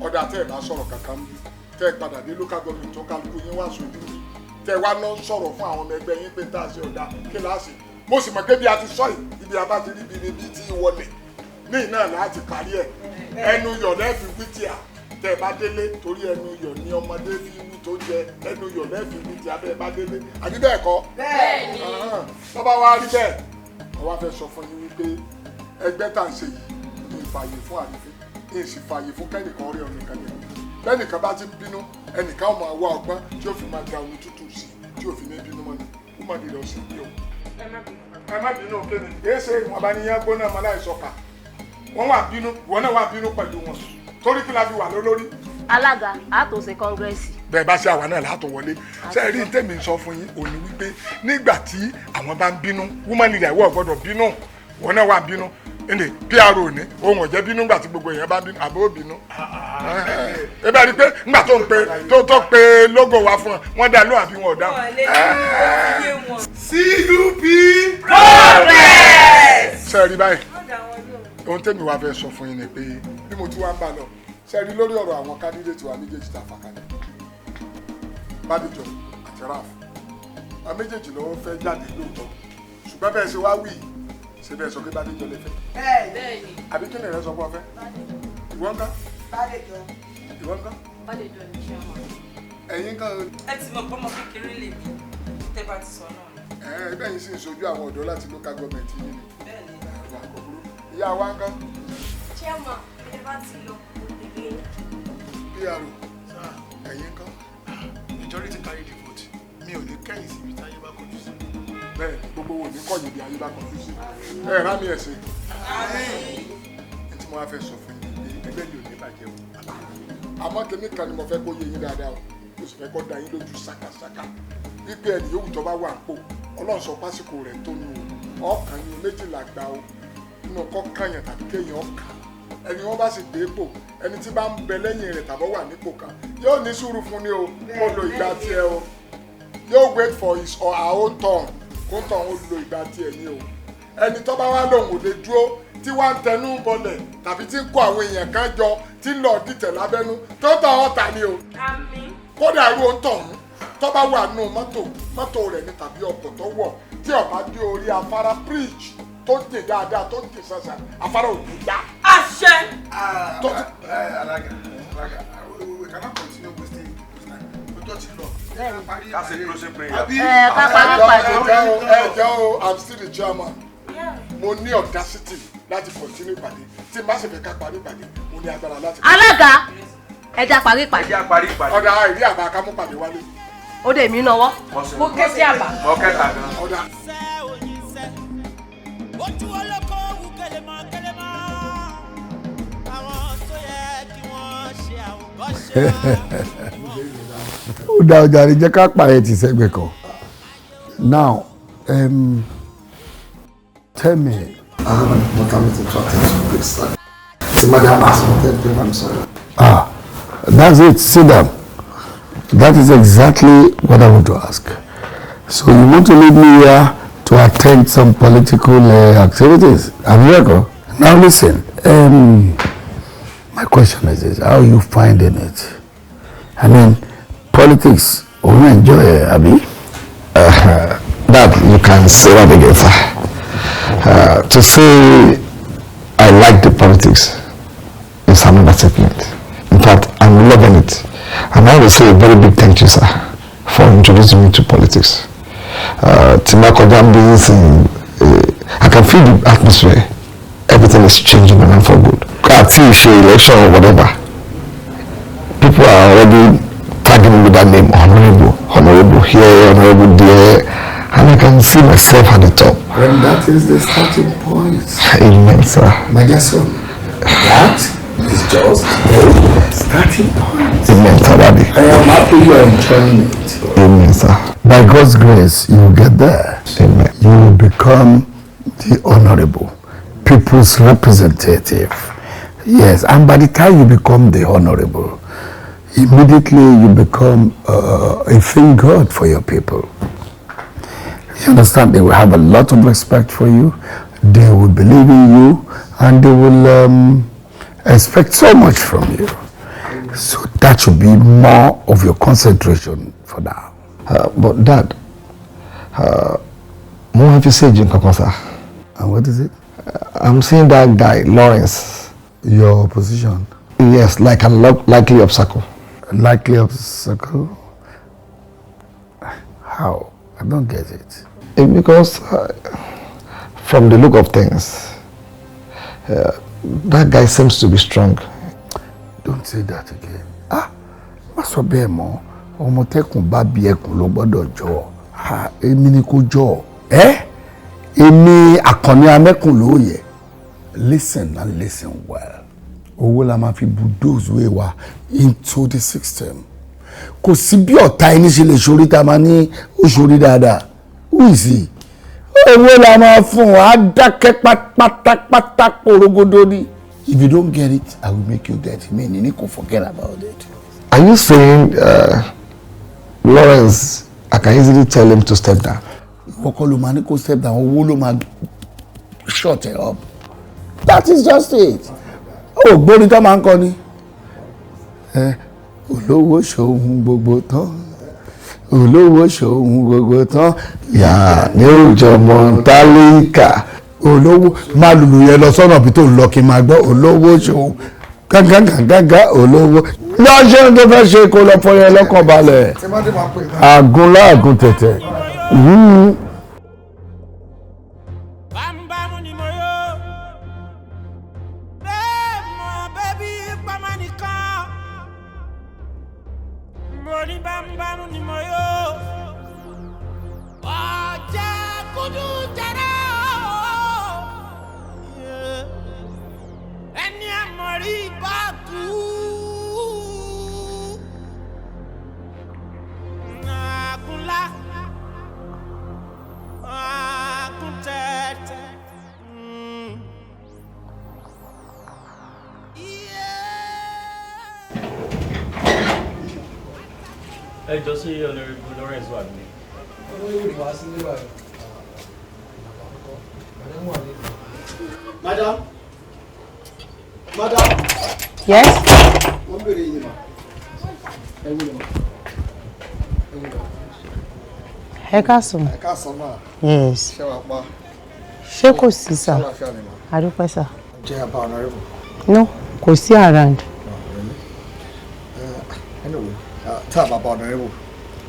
Ọ̀dà tẹ́ ẹ bá sọ̀rọ̀ kankan ń bí, tẹ́ ẹ padà dé local government tó kálukú yín wá sójú bí. Tẹ́ ẹ wá lọ sọ̀rọ̀ fún àwọn ọmọ ẹgbẹ́ yín pé tá a ṣe ọ̀dà kí láàṣì. Mo sì mọ̀ pé bí a ti sọ yìí, ibi a bá ti rí ibi níbi tí wọlé. Ní iná láti parí ẹ̀. Ẹnu yọ̀ lẹ́ẹ̀fi wí tíà. Tẹ́ ẹ bá délé torí ẹnu yọ̀ ní ọmọdé fi wí tó jẹ, ẹnu yọ̀ lẹ́ẹ̀fi wí tíà bẹ́ẹ̀ bá délé. Àbí bẹ́ẹ̀ kọ́? Bẹ́ẹ̀ni. Tó bá wá rí bẹ́ẹ̀, àwa fẹ́ sọ fún yín wípé ẹgbẹ́ tá à ń ṣe yìí ní ìfàyè fún àrífín, ní ìsìfàyè fún kẹ́nìkan rí ọ̀nìkan jẹ. Bẹ́nìkan bá ti ń bínú, ẹnìkan ó máa wá ọgbọ́n tí ó fi máa da omi tútù sí tí ó fi ní bínú mọ́ ni. Ó má dìde ọ̀sìn bí o. Ẹ má bínú kéde. Kìí ṣe ìwọ̀nba ni yẹn gbóná ọmọ láìsọ̀kà. Wọ́n wà bínú, ìwọ náà wà bínú pẹ̀lú wọn. Torí kí la fi wà lólórí. Alága, a tó ṣe kọ́ngírẹ́sì. Bẹ́ẹ̀ bá ṣe àwa náà látò wọlé. Ṣé ẹ rí tèmi ń sọ fún yín òní wípé nígbà tí àwọn bá ń bínú, woman leader ìwọ ò gbọ́dọ̀ bínú, ìwọ náà wà bínú. Ǹdè PRO ní òun ọ̀jẹ́ bínú nígbà tí gbogbo èèyàn bá bínú, àbó bínú. Ẹ bá rí i pé nígbà tó ń pe tó pe logo wa fún ọ, wọ́n dá lóhùn àbí wọn ò dáhùn. CUP progress. Ṣé ẹ rí báyìí? Ohun tèmi wá fẹ́ sọ fún yín ni pé bí mo ti wá ń bá lọ, ṣé ẹ rí lórí ọ̀rọ̀ àwọn candidate wa méjèèjì tá a fà kalẹ̀, Bádéjọ àti Ralph, àwọn méjèèjì ló fẹ́ jáde lóòótọ́, ṣùgbọ́n bẹ́ẹ̀ ṣe wá wí ṣe bẹ́ẹ̀ sọ pé Bádéjọ lè fẹ́. Bẹ́ẹ̀ni. Àbí kí ni rẹ sọ pé ọ fẹ́? Ìwọ ńkọ́? Bádéjọ. Ìwọ ńkọ́? Bádéjọ ni chairman. Ẹ̀yin kan. Ẹ ti mọ̀ pọ́nmọ kékeré lè mi, tẹ́ bá ti sọ náà. Ẹ ẹ bẹ́ẹ̀ yín sì ń sojú àwọn ọ̀dọ́ láti local government yín ni. Bẹ́ẹ̀ni. Ìyá wa ńkọ́? Chairman, ẹ bá ti lọ, mo tẹ̀lé yín. PRO, ẹ̀yin ńkọ́? Majority carry the vote. Mi ò ní kẹ́yìn síbi táyé bá kọjú sí. Bẹ́ẹ̀ gbogbo wo ní kọ̀yìn bí ayé bá kọjú sí. Ẹ rá mi ẹ̀ sí. Ẹ tí mo wá fẹ́ sọ fún yín pé ẹgbẹ́ yìí ò ní bàjẹ́ o. Àmọ́ kìíní kan ni mo fẹ́ kó yé yín dáadáa o. Mo sì fẹ́ kó da yín lójú ṣàkàṣàkà. Wípé ẹni yòówù tó bá wà ń pò, Ọlọ́run sọ pásíkò rẹ̀ tó nu o. Ọkàn ni méjìlá gbà o. Nínú kọ́ kàyàn tàbí kéèyàn ọkàn. Ẹni wọn bá sì dé ipò, ẹni tí bá ń bẹ lẹ́yìn rẹ̀ tàbọ̀ wà nípò kan yóò ní sùúrù fún ni o, kó lo ìgbà tiẹ̀ o. Yóò wait for his or her own turn, kó tàn ó lo ìgbà tiẹ̀ ni o. Ẹni tó bá wá lòun ò lè dúró tí wá ń tẹnu bọlẹ̀ tàbí tí ń kó àwọn èèyàn kan jọ tí ń lọ dìtẹ̀ lábẹ́nú tó tàn ọ́ ta ni o. Kódà irú ohun tọ̀hún tó bá wà nù mọ́tò mọ́tò rẹ̀ ni tàbí ọkọ̀ tó wọ̀ tí ó bá dé orí afárá bridge tó dè dáadáa tó dè sàṣà afárá ò ní gbà. Àṣẹ. Alága, Alága, we cannot continue wasting people's time. Ọjọ́ ti lọ. Ká ṣe closing prayer. Ẹ ká parí ìpàdé. Ẹ jẹ́ o, I'm still the chairman. Mo ní audacity láti continue ìpàdé. Tí n bá sì fẹ́ ká parí ìpàdé, mo ní agbára láti. Alága, ẹ já parí ìpàdé. Ẹ já parí ìpàdé. Ọ̀dà ìrí àbá ká mú pàdé wálé. Ó dè mí nọwọ́. Mo ké sí àbá. Mo kẹta gan. Ọ̀dà. Ojú olóko wù kẹlẹmọ kẹlẹmọ. Àwọn tó yẹ kí wọ́n ṣe àwòkọ́ṣe. Ó dá ọjà rẹ jẹ́ ká pààyè tì sẹ́gbẹ̀ẹ́ kan. Now, tell me. I have an important meeting to attend to, please. The madam asked me to I'm sorry. Ah, that's it. Sit down. That is exactly what I want to ask. So you want to leave me here to attend some political activities? I'm here. Now listen. My question is this: how are you finding it? I mean, politics. We enjoy it, abi? That you can say that again, sir. To say I like the politics is an understatement. In fact, I'm loving it. And I will say a very big thank you, sir, for introducing me to politics. Timako business, I can feel the atmosphere. Everything is changing and for good. At election or whatever, people are already tagging me with that name, honorable, honorable here, honorable there, and I can see myself at the top. And that is the starting point. Amen, sir. My dear son, that is just the starting point. Amen, sir, Daddy. I am happy you are enjoying it. Amen, sir. By God's grace, you will get there. Amen. You will become the honorable people's representative. Yes, and by the time you become the honorable, immediately you become a thing God for your people. You understand? They will have a lot of respect for you. They will believe in you, and they will expect so much from you. So that should be more of your concentration for now. But Dad, mo have to say, sir. And what is it? I'm seeing that guy, Lawrence. Your opposition? Yes, like a likely obstacle. Likely obstacle? How? I don't get it. Because from the look of things, that guy seems to be strong. Don't say that again. Ah, má sọ bẹ́ẹ̀ mọ́. Ọmọ tẹ́kùn bá bí ẹkùn ló gbọ́dọ̀ jọ. Ah, èmi ni kò jọ. Eh? Èmi Àkànní Amẹ́kùn ló yẹ. Listen and listen well. Owó la máa fi bulldoze way wa into the system. Kò sí bí ọ̀tá ẹni ṣe lè ṣorí tá a máa ní ó ṣorí dáadáa. Who is he? Owó la máa fún wa dákẹ́ pátápátá porogodo ni. If you don't get it, I will make you get it. Mi ní kò forget about it. Are you saying Lawrence, I can easily tell him to step down? Ìwọ kọ́ ló máa ní kó step down, owó ló máa shut it up. That is just it. Ó gbórí tó máa ń kọ ni. Olówó ṣòun gbogbo tán. Olówó ṣòun gbogbo tán. Yà ní òjò mọ̀ tálíkà. Olówó máa lùlù yẹn lọ sọ́nà bí tó ń lọ kí n máa gbọ́ olówó ṣòun gángangangan olówó. Lọ ṣe ohun tó fẹ́ ṣe kó lọ fọyín lọ́kàn balẹ̀. Àgùn láàgùn tẹ̀tẹ̀. Ẹ jọ sí Honorable Lawrence wà nílé. Madam. Madam. Yes. Wọ́n bèrè yìí mà. Ẹ wúlò mà. Ẹ káàsán. Ẹ káàsán mà. Yes. Ṣé wàá pa? Ṣé kò sí sà? Ṣé àlàáfíà ni mà? Àdúpẹ́ sà. Jẹ́ àbá Honorable. No, kò sí around. No, really? Anyway, Tá a bá bá honorable,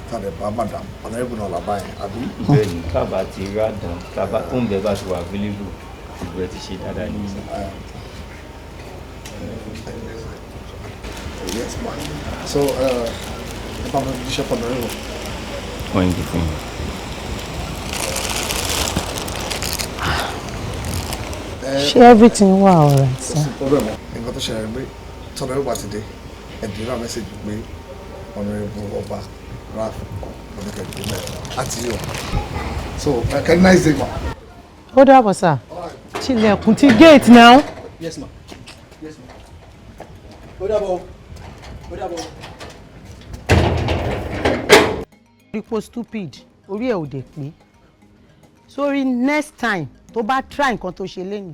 tá a lè bá madam, honorable náà là bá yẹn, àbí? Bẹ́ẹ̀ni, tábà ti rí àdán, tábà tó ń bẹ bá ti wà available, ìgbẹ́ ti ṣe dáadáa ní ìsìn. Yes, ma. So, ẹ bá mi jíṣẹ́ fún honorable. Wọ́n ń gbé fún yín. Ṣé everything wà alright, sir? Kò sí problem o. Nǹkan tó ṣẹlẹ̀ ni pé tí honorable bá ti dé, ẹ deliver message pé honorable ọba Ralph Oníkẹ̀dé mẹ́rin àti yóò. So, can nice day, ma. Ó dàbọ̀, sir. Tilẹ̀kùn ti gate now. Yes, ma. Yes, ma. Ó dàbọ̀. Ó dàbọ̀. Orí stupid, orí ẹ̀ ò dé pé. Sórí next time tó bá try nǹkan tó ṣe lẹ́nu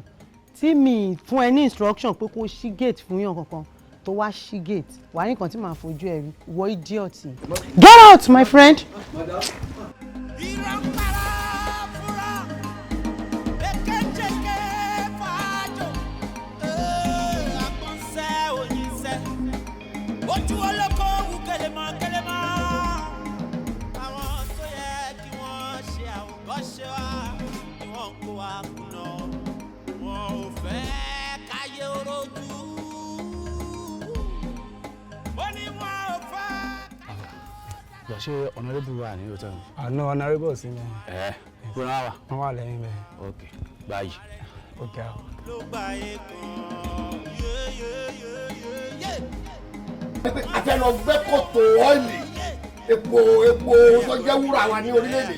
tí mi fún ẹ ní instruction pé kó ṣí gate fún yàn kankan tó wá ṣí gate, wàá ní nǹkan tí màá fojú ẹ rí, ìwọ idiot yìí. Get out, my friend. Ojú olóko wù kẹlẹmọ kẹlẹmọ, àwọn tó yẹ kí wọ́n ṣe àwòkọ́ṣe wa ni wọ́n ń kó wa kùnà, wọn ò fẹ́ káyé rojú, ó ní wọn ò fẹ́. Jọ, ṣé honorable wà ní hotel? Àná honorable sí mi. Ẹ gbọ́dọ̀ wà. Wọ́n wà lẹ́yìn bẹ́ẹ̀. Ok, báyìí. Ok. Ló gba ẹ̀kan yéyéyéyé. A fẹ́ lọ gbẹ́ kòtò ọ́ìlì epo epo tó jẹ́ wúrà wa ní orílẹ̀-èdè,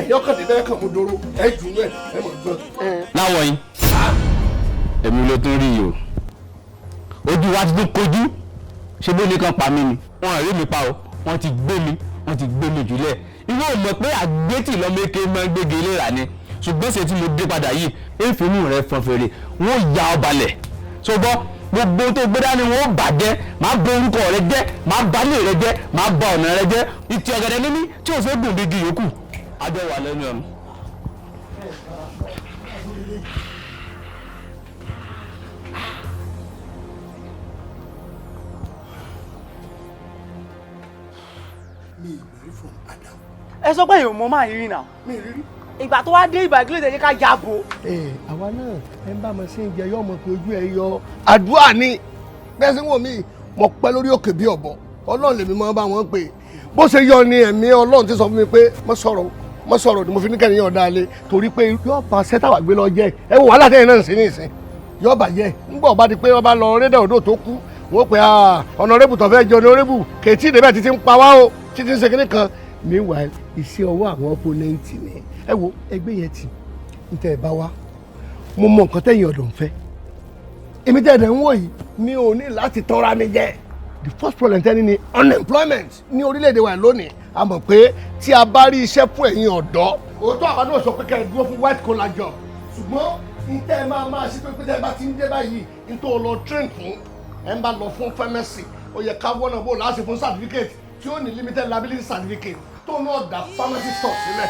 ẹ̀yọ́ kàn dé bẹ́ẹ̀ kàn mú doro ẹ̀ jù ú ẹ̀ ẹ̀ mọ̀ gbọ́n. Láwọ̀ yín, èmi ló tún rí yìí o, ojú wa ti tún kojú. Ṣé bó ní kan pa mí ni? Wọn rí mi pa o, wọ́n ti gbé mi, wọ́n ti gbé mi jùlẹ̀. Ìwọ ò mọ̀ pé àgbétì lọ́mọ eke máa ń gbégi léra ni, ṣùgbọ́n ṣe tí mo dé padà yìí, èéfínú rẹ fọn fèrè, wọ́n ya ọ balẹ̀ ṣùgbọ́n gbogbo tó gbé dání wọn ó bàjẹ́. Máa bà orúkọ rẹ jẹ́, máa bà ilé rẹ jẹ́, máa bà ọ̀nà rẹ jẹ́. Ìtì ọ̀gẹ̀dẹ̀ níní tí ò fẹ́ gùn bí igi yòókù àjọ wà lẹ́nu ọ̀nà. Mi ì rí from Adam. Ẹ sọ pé èèyàn mọ máa rí nà. Mi ì rí rí. Ìgbà tó wá dé ìgbà ìgbìlẹ̀ tẹ̀lé ká ya bò. Ẹ àwa náà ẹ ń bá ọmọ sí ìjẹ yọ ọmọ pé ojú ẹ yọ àdúrà ni bẹ́ẹ̀ sí wò mí, mo pẹ́ lórí òkè bí ọ̀bọ. Ọlọ́run lèmi máa bá wọn pè bó ṣe yọ ni ẹ̀mí Ọlọ́run ti sọ fún mi pé mo sọ̀rọ̀ mo sọ̀rọ̀ ni mo fi ní kẹ́ni yàn dáa lé, torí pé yóò bá sẹ́tàwá gbé lọ jẹ́. Ẹ wò wàhálà tẹ́yìn náà ń sí ní ìsìn yóò bà jẹ́. Ńgbà ọba di pé ọba lọ rédà odò tó kú, wọ́n pe ọ̀nàrẹ́bù tó fẹ́ jẹ ọ̀nàrẹ́bù kètì ìdẹ́bẹ̀ títí ń pa wá o, títí ń ṣe kinní kan. Meanwhile, iṣẹ́ ọwọ́ àwọn opponent ni. Ẹ wo ẹgbẹ́ yẹn ti ń tẹ́ ẹ bá wá, mo mọ nǹkan tẹ́yìn ọ̀dọ̀ ń fẹ́. Èmi tẹ́ ẹ̀ dẹ̀ ń wò yìí, mi ò ní láti tọ́ra mi jẹ. The first problem tẹ́ni ni unemployment ní orílẹ̀-èdè wa lónìí. A mọ̀ pé tí a bá rí iṣẹ́ fún ẹ̀yin ọ̀dọ́, òótọ́ àwa náà sọ pé kẹ́ ẹ dúró fún white collar job, ṣùgbọ́n n tẹ́ ẹ máa máa ṣe pé tẹ́ ẹ bá ti ń dé báyìí, n tó lọ train fún, ẹ ń bá lọ fún pharmacy, ó yẹ ká wọ́nà bó láti fún certificate tí ó ní limited liability certificate tó náà dá pharmacy store sílẹ̀.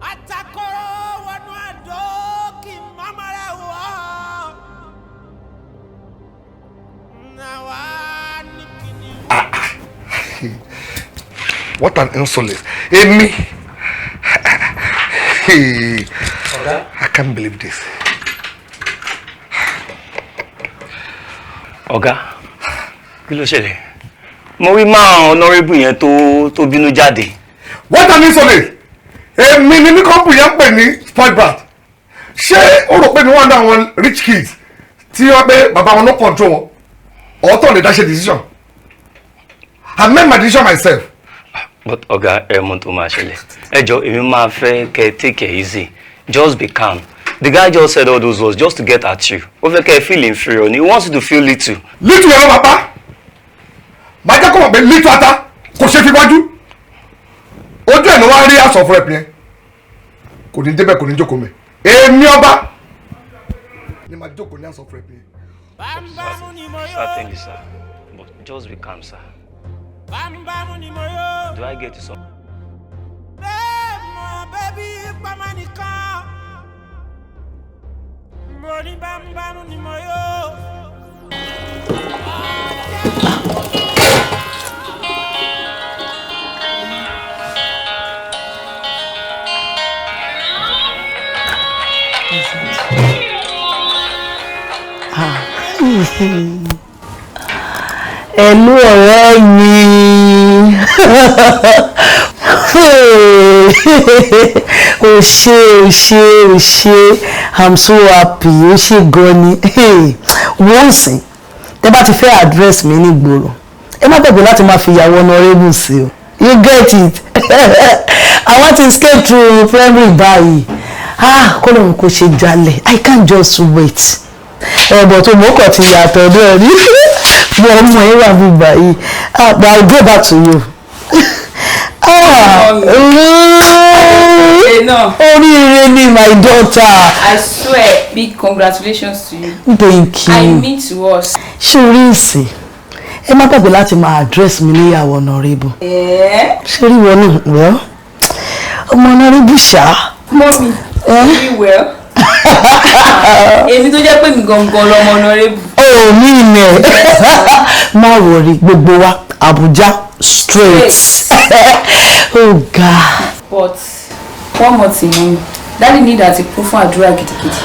Atakoro wọnú àdó kí mọ́mọ́ rẹ̀ wọ̀ náwa ní kíni. What an insolence. Èmi. I can't believe this. Ọ̀gá, kí ló ṣẹlẹ̀? Mo rí máa honorable yẹn tó bínú jáde. What an insolence! Èmi ni ní kọ́mpù yẹn ń pè ní spoil brat. Ṣé o rò pé mi wọ́n dá àwọn rich kids tí wọ́n pé bàbá wọn ló control wọn? Ọ̀tọ̀ lè dá ṣe decision. I made my decision myself. But ọ̀gá, ẹ mọ̀ tó máa ṣẹlẹ̀. Ẹ jọ, èmi máa fẹ́ kẹ́ take it easy. Just be calm. The guy just said all those words just to get at you. Ó fẹ́ kẹ́ ẹ feel inferior ni. He wants you to feel little. Little yẹn ló máa pa. Màá jẹ́ kó mọ̀ pé little ata kò ṣe fi wájú. Ojú ẹ̀ ló wá rí aṣọ fún ẹ̀pìn yẹn. Kò ní débẹ̀, kò ní jókòó mẹ́. Èmi ọba ni màá jókòó ní aṣọ fún ẹ̀pìn yẹn. Certainly, sir. But just be calm, sir. Bámúbámú ni mo yó. Do I get you some? Bẹ́ẹ̀ mọ̀ bẹ́bí pamọ́ nìkan. Mo ní bámúbámú ni mo yó. Ẹ̀lú ọ̀rẹ́ mi. O ṣé, o ṣé, o ṣé. I'm so happy. O ṣé gan ni. Wọ́n sìn. Tẹ́ bá ti fẹ́ address mi ní ìgboro. Ẹ má gbàgbé láti máa fi ìyàwó honorable sí o. You get it. I want to escape through primary báyìí. Ah, kó lóun kò ṣe jalè. I can't just wait. Ẹ̀bọ̀ tó mọ̀ kàn ti yàtọ̀ náà ni. Mo ọmọ ẹ wà mí báyìí. Ah, but I'll go back to you. Ah, oríire ni my daughter. I swear, big congratulations to you. Thank you. I mean to us. Ṣé orí ìsìn? Ẹ má gbàgbé láti máa address mi níyàwó honorable. Ṣé rí wọn náà? Well, ọmọ honorable ṣá. Mọ́mí, you well. Èmi tó jẹ́ pé mi gangan lọmọ honorable. Oh, mi ilẹ̀. Má wọrí gbogbo wa Abuja straight. Oh God. But one more thing, mọ́mí. Daddy need àti kún fún àdúrà gidigidi.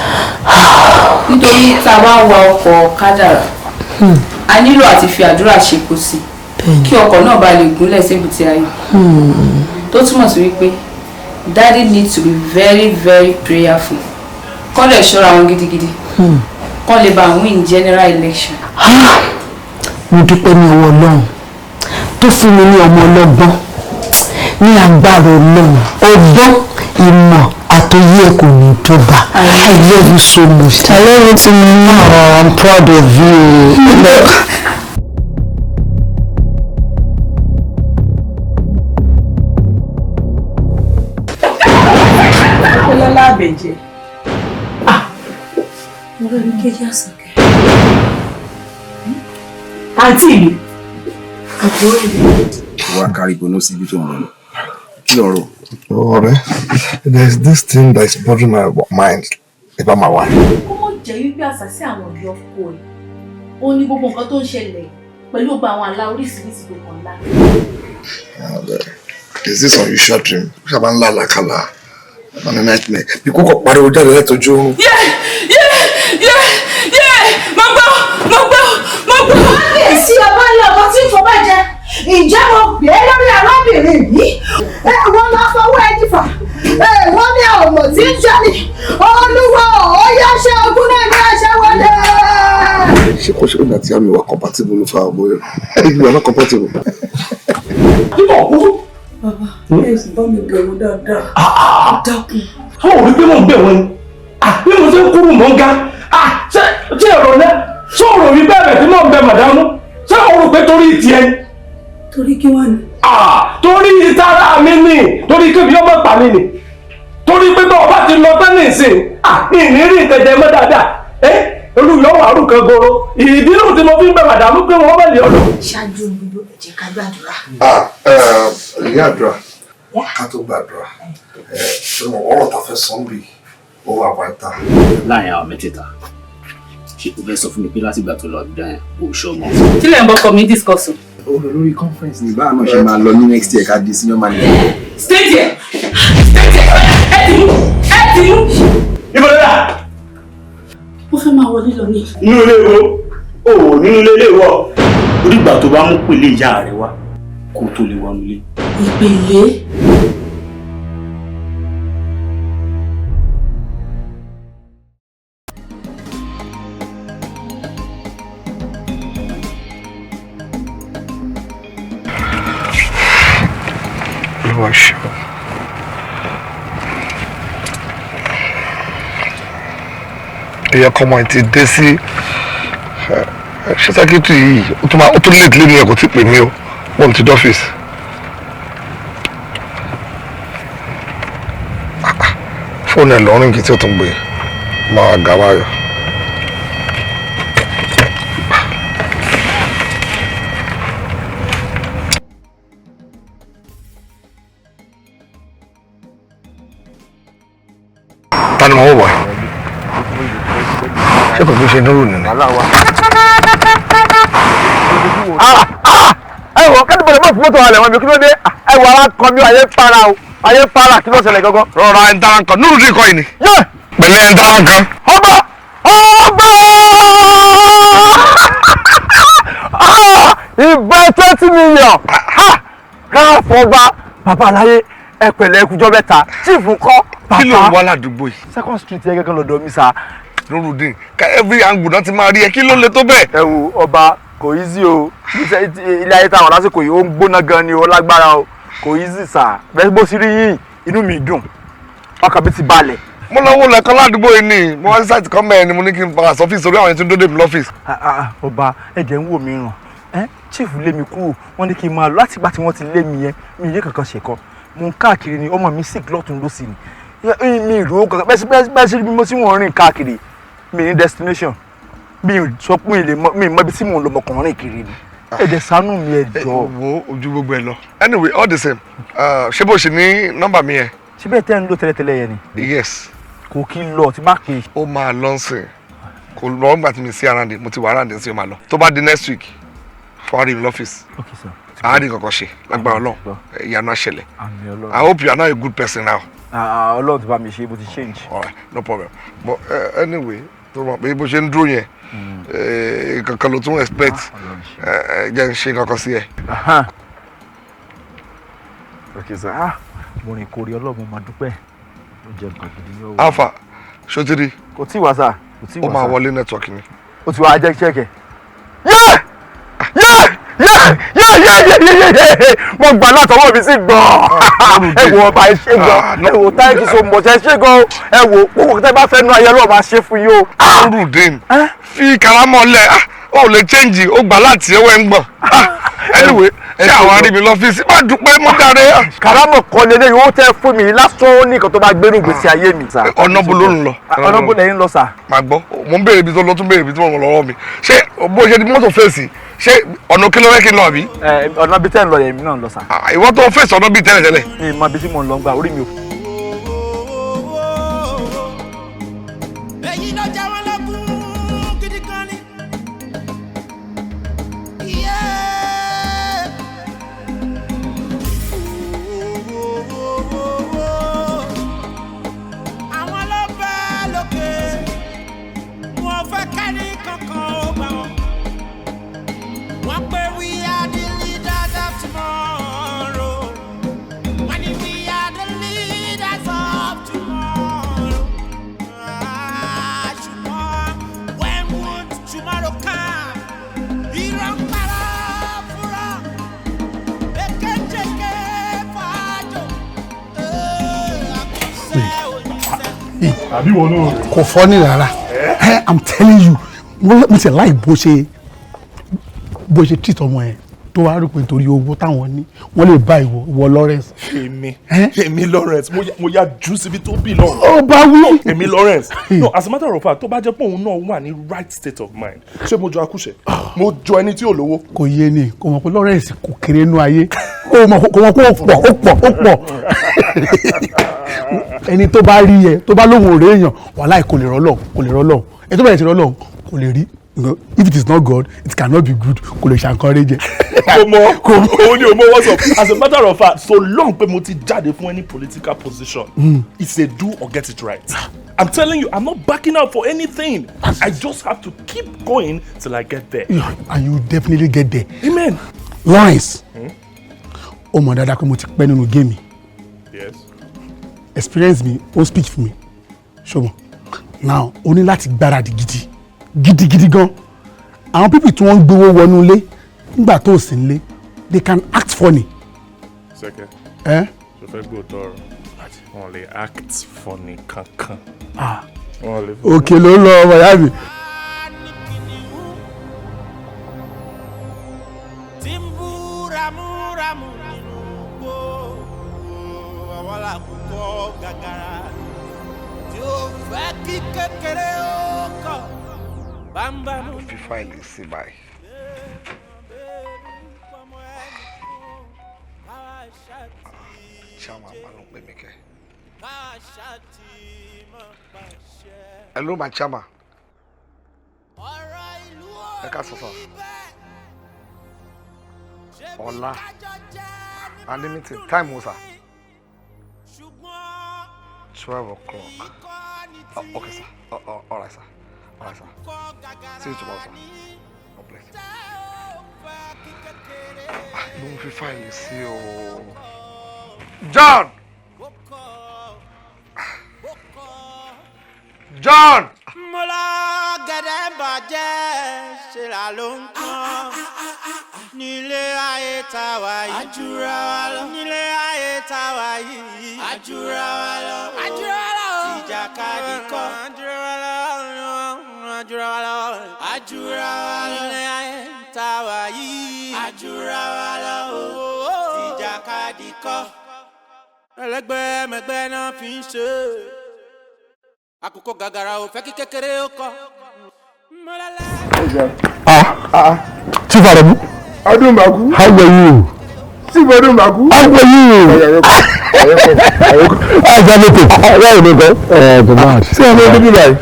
Nítorí tá a bá wa ọkọ̀ kádàrá, a nílò àti fi àdúrà ṣepo sí kí ọkọ̀ náà bá lè gúnlẹ̀ sébùté ayọ̀. Tó túmọ̀ sí wípé Daddy need to be very very prayerful. Kọ́ lè ṣọ́ra wọn gidigidi. Kọ́ lè bá win general election. Mo dúpẹ́ ní ọwọ́ Ọlọ́run tó fún mi ní ọmọ ọlọ́gbọ́n ní agbára Ọlọ́run, ọgbọ́n, ìmọ̀ àtòyé ẹ kò ní dọ́gba. I love you so much. I love you too. Oh, I'm proud of you. Ọlọ́lá àbẹ̀jẹ̀. Mo rẹ́ ní kéjì àsàkẹ́. Àǹtí mi. Àbúrò mi. Wá kárí gbóná síbi tó ń lọ. Kí lọ̀rọ̀? Ọ̀rẹ́, there is this thing that is bothering my mind about my wife. Kó mọ̀ jẹ́ wípé àṣàsí àwọn ìyá ọkọ ẹ̀. Ó ní gbogbo nǹkan tó ń ṣẹlẹ̀ pẹ̀lú gbogbo àwọn àlá oríṣiríṣi tó kàn lá. There's this unusual dream. Ó sábà ń lá àlàkàlà. I'm a nightmare. Bí kókò pariwo jáde látọjú oorun. Yeah! Yeah! Yeah! Yeah! Mo gbọ́! Mo gbọ́! Mo gbọ́! Kábíyèsí ọba ńlá ọba tí ń fọba jẹ. Ǹjẹ́ mo pè é lórí arábìnrin yìí? Wọ́n lọ fọwọ́ ẹni fà. Wọ́n ní ọmọ tí ń jẹ ni. Olúwa ó yá ṣe ogún náà ní àṣẹ wọlé. Ṣé kò ṣe nígbà tí àmì wà compatible ló fa ọmọ yẹn? You are not compatible. Bàbá, ẹ sì bá mi bẹ̀ wọ́n dáadáa. Dákun. Àwọn òbí pé mò ń bẹ̀ wọ́n ni. Bí mo ṣe ń kúrú mò ń ga. Ṣé ẹ̀rọ náà? Ṣé òrò mi bẹ̀rẹ̀ tí mò ń bẹ màdámú? Ṣé o rò pé torí tiẹ̀ ni? Torí kí wá ni? Torí ìtara mi ni, torí kébí ọmọ pa mi ni. Torí pé bá ọba ti lọ tán ní ìsìn, ìní rí nǹkan jẹ mọ́ dáadáa. Olùyọ̀ wà rú kan goro. Ìdí nù tí mo fi ń bẹ màdámú pé wọ́n bẹ̀ lé ọ̀dọ̀. Ṣáájú gbogbo ẹ jẹ́ ká gbàdúrà. Ìyá àdúrà, ká tó gbàdúrà, ọ̀rọ̀ ta fẹ́ sọ ń bì, ó wà wáìtà. Láàrin àwọn mẹ́tẹ̀ẹ̀ta, ṣé o fẹ́ sọ fún mi pé látìgbà tó lọ Àbújá yẹn, o ò ṣọ́ ọmọ? Kí lẹ̀ ń bọ́kọ mi discuss o? Ó lọ lórí conference ní báà náà ṣe máa lọ ní next year ká di senior manager. Stay there! Stay there! Ẹ ti mú! Ẹ ti mú! Ibo ló dà? Mo fẹ́ máa wọlé lọ ní. Inú ilé wo? O ò nínú ilé ilé wọ. Ó dìgbà tó bá mú pèlè ìyá rẹ wá kó tó lè wọnú ilé. Ìpèlè? Olúwa ṣeun. Ìyá kọ́mọ ti dé sí ṣé sẹ́kítì yìí ó tún late lé ní ẹ̀kọ́ tí pè mí o wọ́n ti dọ́fíìsì. Fóònù ẹ̀ lọ́rùn kí tí ó tún gbé máa gà wáyọ̀. Ta ni mo wọ̀ ṣé kò fi ṣe núrù nìyẹn. Ẹ wọ kẹ́ni bọ̀dọ̀ mọ̀ fún mọ́tò alẹ̀ wọn mi kí ló dé? Ẹ wọ ara kan mi ayé para o, ayé para kí ló ṣẹlẹ̀ gangan. Rọra ẹ̀ ń dára nǹkan, núrù dín kọ́ yìí ni. Pẹ̀lẹ́ ẹ̀ ń dára nǹkan. Ọba Ọba! Ìbọn 20 million! Káàfọ̀ba, bàbá aláyé, ẹ pẹ̀lẹ́, ẹkùjọ́ mẹ́ta, chief ńkọ́? Bàbá. Kí ló ń wá ládùúgbò yìí? Second Street yẹn gẹ́gẹ́ lọ́dọ̀ mi sá. Nurudeen, ká every angle náà ti máa rí ẹ, kí ló le tó bẹ́ẹ̀? Ẹ wo ọba, kò easy o. Ilé ayé táwọn lásìkò yìí, ó ń gbóná gan ni o, lágbára o, kò easy sá. Bẹ́ẹ̀ bó sì rí yín, inú mi dùn, ọkàn mi ti balẹ̀. Mo lọ wo lẹ́kọ́ ládùúgbò yìí ni, mo wá sí site kan mẹ́rin ni mo ní kí n padà sọ́fíìsì orí àwọn ẹni tó ń dóde mi lọ́fíìsì. Ọba, ẹ̀jẹ̀ ń wò mí ràn ẹ́, chief lé mi kúrò, wọ́n ní kí n máa lọ. Láti ìgbà tí wọ́n ti lé mi yẹn, mi ìyẹn kankan ṣe kan, mo ń káàkiri ni. Ọmọ mi sick lọ́tún lọ́sì ni, mi ìlú kankan bẹ́ẹ̀ sí bí mo sì wọ́n rìn káàkiri, mi ní destination, mi sọ pé mi mọ ibi tí mò ń lọ, mọ̀kànrin kiri ni. Ẹ̀dẹ̀ ṣàánú mi, ẹ jọ̀ọ́. Wo ojú gbogbo ẹ lọ. Anyway, all the same, ṣé bó ṣe ní nọ́mbà mi yẹn? Ṣé bẹ́ẹ̀ tẹ́ ń lò tẹ́lẹ̀tẹ́lẹ̀ yẹn ni? Yes. Kò kí ń lọ tí má pè. Ó máa lọ sìn, kò lọ nígbà tí mi sí around, mo ti wà around sí, ó máa lọ. Tó bá di next week, fọwárí mi lọ́fíìsì. Okay sir. Àárín kankan ṣe lágbára Ọlọ́run, ìyanu á ṣẹlẹ̀. Àmín Ọlọ́run. I hope you are now a good person now. Ọlọ́run ti bá mi ṣe, mo ti change. All right, no problem. But anyway, tó mọ̀ pé bó ṣe ń dúró yẹn, kankan ló tún expect, jẹ́ ń ṣe kankan sí ẹ. Okay sir. Ah, mo rìn kórè, Ọlọ́run, mo máa dúpẹ́, ó jẹ́ nǹkan gidi ní ọwọ́. Alpha, ṣó ti rí? Kò tí ì wá sà, kò tí ì Ó wá máa sà. wọlé, network ni. Ó ti wá, jẹ́ check ẹ̀. Yé yé yé yé yé yé yé yé, mo gbà látọwọ́ mi sí gan. Ẹ wo ọba, ẹ ṣé gan. Ẹ wo, thank you so much, ẹ ṣé gan. Ẹ wo, kókò tẹ bá fẹ́ nu ayé, Ọlọ́run máa ṣe fún yín o. Nurudeen, fi karamọ́ lẹ̀, ó lè change, ó gbà láti ẹwẹ́ ń gbọ̀n. Anyway, ṣé àwọn arí mi lọ́fíìsì má dúpẹ́ mọ́ dáre. Karamọ̀ kọ́ lélẹ́yìn, owó tẹ́ fún mi lásán, ó ní nǹkan tó bá gbénú ìgbésí ayé mi. Ọ̀nà bo ló ń lọ? Ọ̀nà bo lẹ́yìn lọ sà? Màá gbọ́, mo ń béèrè ibi tó lọ, tún béèrè ibi tí mo lọ lọ́wọ́ mi. Ṣé bó ṣe di mọ́tò fèsì, ṣé ọ̀nà kí ló fẹ́ kí n lọ àbí? Ẹ ọ̀nà bíi tẹ́ ń lọ yẹn, èmi náà ń lọ sà. Ìwọ tó fèsì ọ̀nà bíi tẹ́lẹ̀tẹ́lẹ̀. Mi mọ ibi tí mò ń lọ, gbà orí mi ò. Èyí ló jẹ́ wọn lógún gidi gan ni. Yeah. Àwọn ló bẹ́ lókè, wọn fẹ́ kẹ́ni kankan ó bá wọn. Wọ́n pé we are the leaders of tomorrow. Wọ́n ní we are the leaders of tomorrow. Ah, ṣùgbọ́n when would tomorrow come? Irọ́ ń parọ́ fúnra, èkéjèké fàájò, àkùsẹ́ oníṣẹ́. Àbí wọn náà rè? Kò funny rárá. I'm telling you, mo ti láì bó ṣe treat ọmọ yẹn, tó wá rò pé nítorí owó táwọn ní, wọ́n lè bá ìwọ Lawrence. Èmi Lawrence, mo ya jù síbi tó bí lọ. Ó bá wí. Èmi Lawrence, no, as a matter of fact, tó bá jẹ́ pé òun náà wà ní right state of mind, ṣé mo jọ akúṣẹ̀, mo jọ ẹni tí ò lówó? Kò yé ni, kò mọ̀ pé Lawrence kò kéré nú ayé, kò mọ̀ pé ó pọ̀, ó pọ̀, ó pọ̀. Ẹni tó bá rí ẹ, tó bá lóhùn òré èèyàn, wàhálà, kò lè rọ́lọ́, kò lè rọ́lọ́. Ẹ tó bẹ̀rẹ̀ sí rọ́lọ́, kò lè rí. If it is not God, it cannot be good. Kò lè ṣàǹkọ́rẹ́ jẹ. Kò mọ, òun ni ò mọ what's up. As a matter of fact, so long pé mo ti jáde fún any political position, it's a do or get it right. I'm telling you, I'm not backing out for anything. I just have to keep going till I get there. Yeah, and you definitely get there. Amen. Lawrence, ó mọ̀ dáadáa pé mo ti pẹ́ nínú game. Yes. Experience mi ó speak fún mi, ṣùgbọ́n now o ní láti gbáradì gidi gidigidi gan. Àwọn people tí wọ́n ń gbowó wọnú ilé nígbà tó o sì ń lé, they can act funny. Sẹ́kẹ̀. Eh? Ṣo fẹ́ gbọ́ tọrọ? Wọ́n lè act funny kankan. Ah. Wọ́n lè. Òkè ló ń lọ, ọmọ ìyá mi. Tí ń bú ramúramù nínú igbó, àwọn làkúkọ gàgàrà tí ó fẹ́ kí kékeré ó kọ̀ bámbámú. Fi fáìlì sí báyìí. Chairman máa ló ń pè mí kẹ́. Hello, my chairman. Ẹ ká sọ sọ. Ọ̀la a ní meeting, time wo sir? 12 o'clock. Oh, okay sir. Oh, oh, all right sir. All right, sir. See you tomorrow, sir. God bless you. Ah, ló ń fi fáìlì sí o. John! John! Mo lọ gẹ̀dẹ̀ bàjẹ́ ṣe là ló ń kán nílé ayé tá a wà yìí. Àjùra wa lọ. Nílé ayé tá a wà yìí. Àjùra wa lọ. Àjùra wa lọ. Tìjàkadì kọ́. Àjùra wa lọ. Àjùra wa lọ. Àjùra wa lọ. Nílé ayé tá a wà yìí. Àjùra wa lọ. Tìjàkadì kọ́. Ẹlẹgbẹ́ mẹgbẹ́ náà fi ń ṣe. Àkókò gàgàrà ò fẹ́ kí kékeré ó kọ. Ah, Chief Aremu. Ọdún Bàkú. How are you? Chief Ọdún Bàkú. How are you? Ajá lóko. Báwo ni nǹkan? Ẹ kò máa. Ṣé àwọn ọmọdé bí báyìí?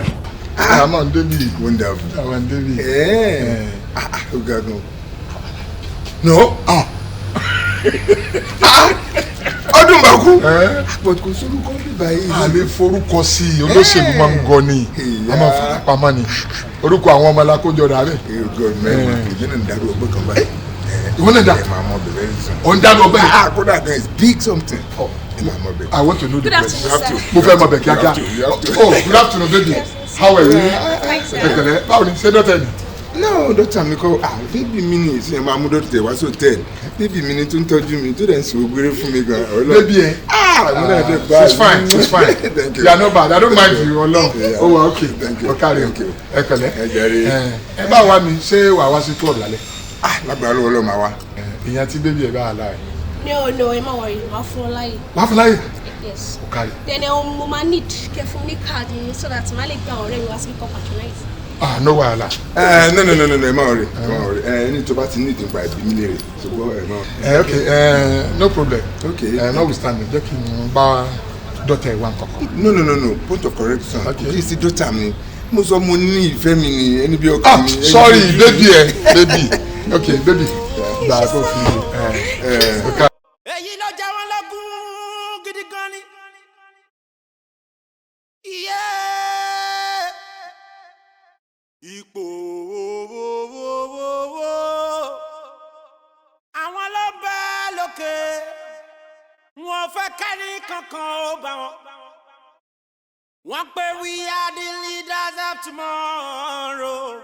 A máa ń débi. Wonderful. A máa ń débi. Ó ga gan. No. Ah. Ọdún Bàkú. But kò sórúkọ bí báyìí. A lè forúkọ sí i, olóṣèlú máa ń gọ ni, a máa fara pamọ́ ni. Orúkọ àwọn ọmọ alákójọ rà rẹ̀. God mẹ́rin èmi náà ń darú ọgbẹ́ kan báyìí. Ìwọ náà dà. Ẹ máa mọ bẹ̀rẹ̀ very soon. Ò ń darú ọgbẹ́ yìí. Ah, kódà gan is big something. Ẹ máa mọ bẹ̀rẹ̀. I want to know the Good place. afternoon, sir. Mo fẹ́ mọ bẹ̀ kíákíá. Oh, good afternoon, baby. How are you? Ẹ pẹ̀lẹ́, báwo ni? Ṣé dọ́tẹ̀ ni? No, dọ́tà mi kọ́, ah, baby mi ni ìsìn ẹ̀ máa mú dọ́tà wá sí hòtẹ́ẹ̀lì. Baby mi ni tó ń tọ́jú mi, tó dẹ̀ ń sọ gbére fún mi gan. Baby ẹ. Ah, mo náà dé bá. It's fine, it's fine. Thank you. You are not bad. I don't mind you, Ọlọ́run. Yeah. Ó wà okay. Thank you. Ọ̀kàrẹ̀. Thank you. Ẹ pẹ̀lẹ́. Ẹ jàre. Ẹ bá wa mi, ṣé wàá wá sí club lálẹ́? Ah, lágbára lọ́wọ́ lọ́ọ́ máa wá. Ìyẹn tí baby ẹ bá wà láàyè. No, ẹ má worry, màá fún ọ láyè. Wàá fún láyè? Yes. Ọ̀kàrẹ̀. Then mo máa need kẹ́ fún mi ní káàdì yín so that màá lè gba ọ̀rẹ́ mi wá sí kọ́ patronize. Ah, no wahala. No, no, no, no, no, ẹ má worry, ẹ má worry. Ẹni tó bá ti ní ìdìbò àìbí mi lè rè, ṣùgbọ́n ẹ má. Okay, no problem. Okay. Notwithstanding, jẹ́ kí n bá dọ́tà ẹ̀ wá nǹkankan. No, no, no, no, point of correction. Okay. Kì í sí dọ́tà mi. Mo sọ mo ní ìfẹ́ mi ni ẹni bí ọkàn mi. Ah, sorry, baby ẹ, baby. Okay, baby. Gbà kó fi ẹ. Èyí ló jẹ wọ́n lógún gidi gan ni. Iye ipò owó àwọn ló ń bẹ lókè, wọn fẹ́ kẹ́ni kankan ó bá wọn. Wọ́n pé we are the leaders of tomorrow.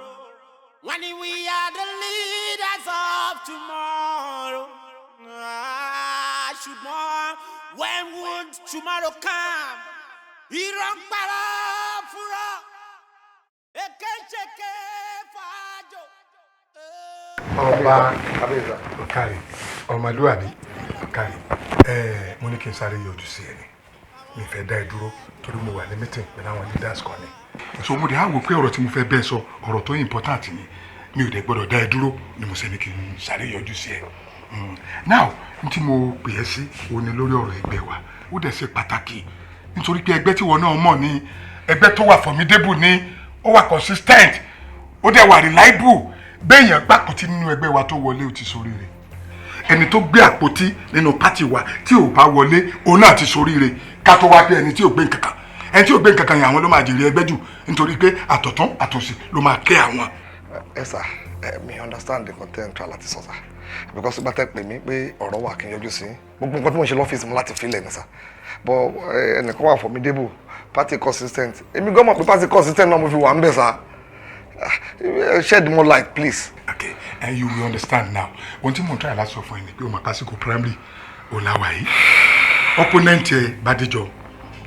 Wọ́n ní we are the leaders of tomorrow. Ah, ṣùgbọ́n when would tomorrow come? Irọ́ ń parọ́ fúnra, èké ń ṣèké fàájò. Ọba ọ̀kàrẹ̀, ọmọlúwàbí ọ̀kàrẹ̀, mo ní kí n sáré yọjú sí ẹni. Mi fẹ́ dá ẹ dúró torí mo wà ní meeting pẹ̀lú àwọn leaders kan ni. So mo dẹ̀ á wò pé ọ̀rọ̀ tí mo fẹ́ bẹ́ẹ̀ sọ, ọ̀rọ̀ tó important ni, mi ò dẹ̀ gbọ́dọ̀ dá ẹ dúró ni mo ṣe ní kí n sáré yọjú sí ẹ. Now, n tí mo pè ẹ́ sí òun ni lórí ọ̀rọ̀ ẹgbẹ́ wa. Ó dẹ̀ ṣe pàtàkì nítorí pé ẹgbẹ́ tí wọn náà mọ̀ ni ẹgbẹ́ tó wà formidable ni, ó wà consistent, ó dẹ̀ wà reliable. Béèyàn gbàpótí nínú ẹgbẹ́ wa tó wọlé, ó ti ṣoríire. Ẹni tó gbé àpótí nínú pátì wa tí ò bá wọlé, òun náà ti ṣoríire. Ká tó wá pé ẹni tí ò gbé nǹkankan, ẹni tí ò gbé nǹkankan yẹn, àwọn ló máa jèrè ẹgbẹ́ jù nítorí pé àtọ̀tún àtòsì ló máa kẹ́ àwọn. Ẹ sà, mi understand the content try láti sọ, sà, because ìgbà tẹ́ pè mí pé ọ̀rọ̀ wà kí n yọjú sí, gbogbo nǹkan tí mo ń ṣe lọ́fíìsì mi láti filẹ̀ ni, sà, but ẹnìkan wà formidable, party consistent. Èmi gan mọ̀ pé party consistent náà mo fi wà ń bẹ̀, sà. Shed more light, please. Okay, and you will understand now. Ohun tí mo ń try láti sọ fún ẹ ni pé o máa pàṣípò primary òlàwà yìí. Opponent ẹ Bádéjọ,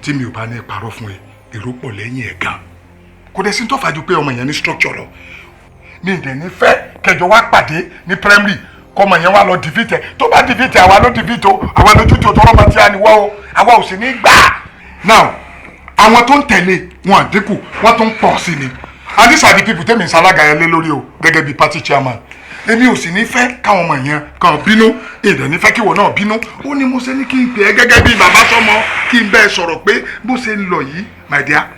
tí mi ò bá ní parọ́ fún ẹ, èrò pọ̀ lẹ́yìn ẹ̀ gan. Kò dẹ̀ sí tó fàájú pé ọmọ yẹn ní structure lọ. Mi ìdẹ̀ ní fẹ́ kẹjọ wá pàdé ní primary, kọmọ yẹn wá lọ defeat ẹ. Tó bá defeat ẹ, àwa ló defeat o, àwa lójú tó tọrọ bá ti á ní wọ́ o, àwa ò sì ní gbà. Now, àwọn tó ń tẹ̀lé wọn àdínkù, wọ́n tó ń pọ̀ sí ni. And these are the people tẹ́mi ìsalága yẹn lé lórí o gẹ́gẹ́ bí party chairman. Èmi ò sì ní fẹ́ káwọn ọmọ yẹn kàn bínú, èdè ní fẹ́ kí ìwọ náà bínú. Ó ní mo ṣe ní kí n pè é gẹ́gẹ́ bí bàbá sọmọ, kí n bẹ́ẹ̀ sọ̀rọ̀ pé bó ṣe ń lọ yìí, my dear,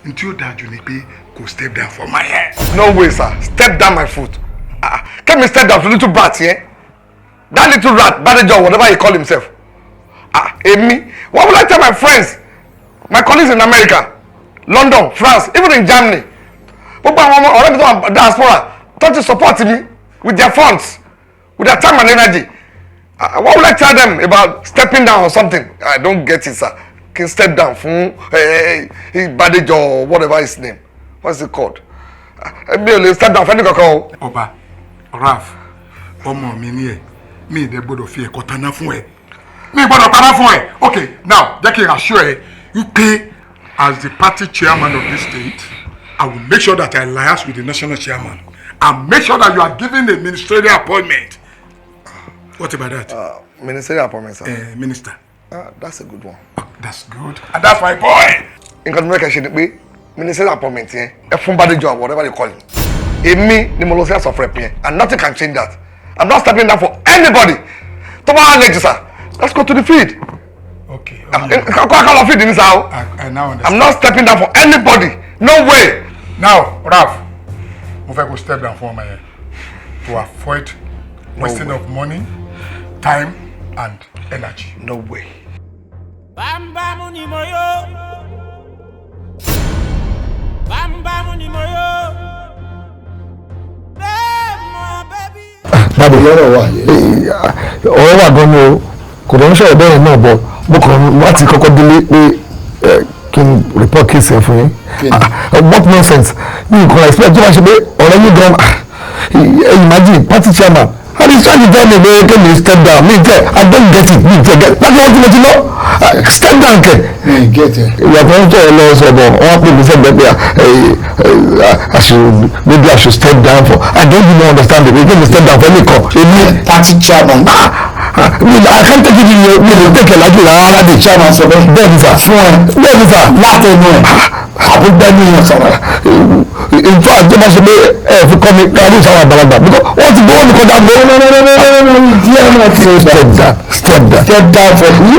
n tí ó dáa jù ni pé kò step down for my head. No way, sir. Step down my foot. Ah, kẹ́mi step down to little rat yẹn. That little rat, Badejo, whatever he call himself. Ah, èmi, what will I tell my friends, my colleagues in America, London, France, even in Germany? Gbogbo àwọn ọmọ ọ̀rẹ́ mi tó wà diaspora tó ti support me with their funds, with their time and energy. What will I tell them about stepping down or something? I don't get it, sir. Kí n step down fún Badejo or whatever his name. What's it called? Mi ò lè step down fún ẹni kankan o. Ọba Ralph, ọmọ mi ni ẹ, mi ì dẹ̀ gbọ́dọ̀ fi ẹ̀kọ́ taná fún ẹ, mi ì gbọ́dọ̀ taná fún ẹ. Okay, now jẹ́ kí n assure ẹ wípé as the party chairman of this state, I will make sure that I liaise with the national chairman and make sure that you are given a ministerial appointment. What about that? Ministerial appointment, sir. Minister. That's a good one. That's good. And that's my boy. Nǹkan tó mẹ́ka ṣe ni pé ministerial appointment yẹn ẹ fún Badejo or whatever they call him. Èmi ni mo lọ sí House of Rep yẹn and nothing can change that. I'm not stepping down for anybody. Tó bá wà lẹ́jù, sir, let's go to the field. Okay. Kọ́ akọ́ lọ field ní sá o. I now understand. I'm not stepping down for anybody. No way. Now, Ralph, mo fẹ́ kó step down fún ọmọ yẹn to avoid wasting of money, time and energy. No way. Bámúbámú ni mo yó. Bámúbámú ni mo yó. Bẹ́ẹ̀ mọ bẹ́bí. Bàbá, ọ̀rọ̀ wà gan ni o, kò dẹ̀ ń sọ̀rọ̀ bẹ́ẹ̀ náà bọ̀, mo kàn láti kọ́kọ́ délé pé kí n report case ẹ̀ fún yín. What nonsense! Mi nǹkan expect tó bá ṣe pé ọ̀rẹ́ yín gan. Imagine party chairman and he's trying to tell me pé kí step down. Mi tẹ, I don't get it. Mi tẹ get láti wọ́n tí mo ti lọ step down kẹ. Mi get it. Ìyàtọ̀ ń tọ̀ ẹ lọ sọ bọ̀, wọ́n pè mí sẹ́gbẹ̀ẹ́ pé I should, maybe I should step down for, I don't even understand it. Kí step down for ẹnìkan èmi party chairman. I can't take it. Mi lè tẹ̀kẹ̀ lájú rárá. The chairman sọ bẹ́ẹ̀. Bẹ́ẹ̀ ni sà. Fún ẹ. Bẹ́ẹ̀ ni sà. Látẹnu ẹ àbúgbẹ́ni yẹn sọ̀rọ̀. In fact, tó bá ṣe pé ẹ fi kọ́ mi kárí ìṣàwọn àgbàlagbà because wọ́n ti gbowó mi kọjá gbowó. Díẹ̀ náà ti step down, step down. Step down for who?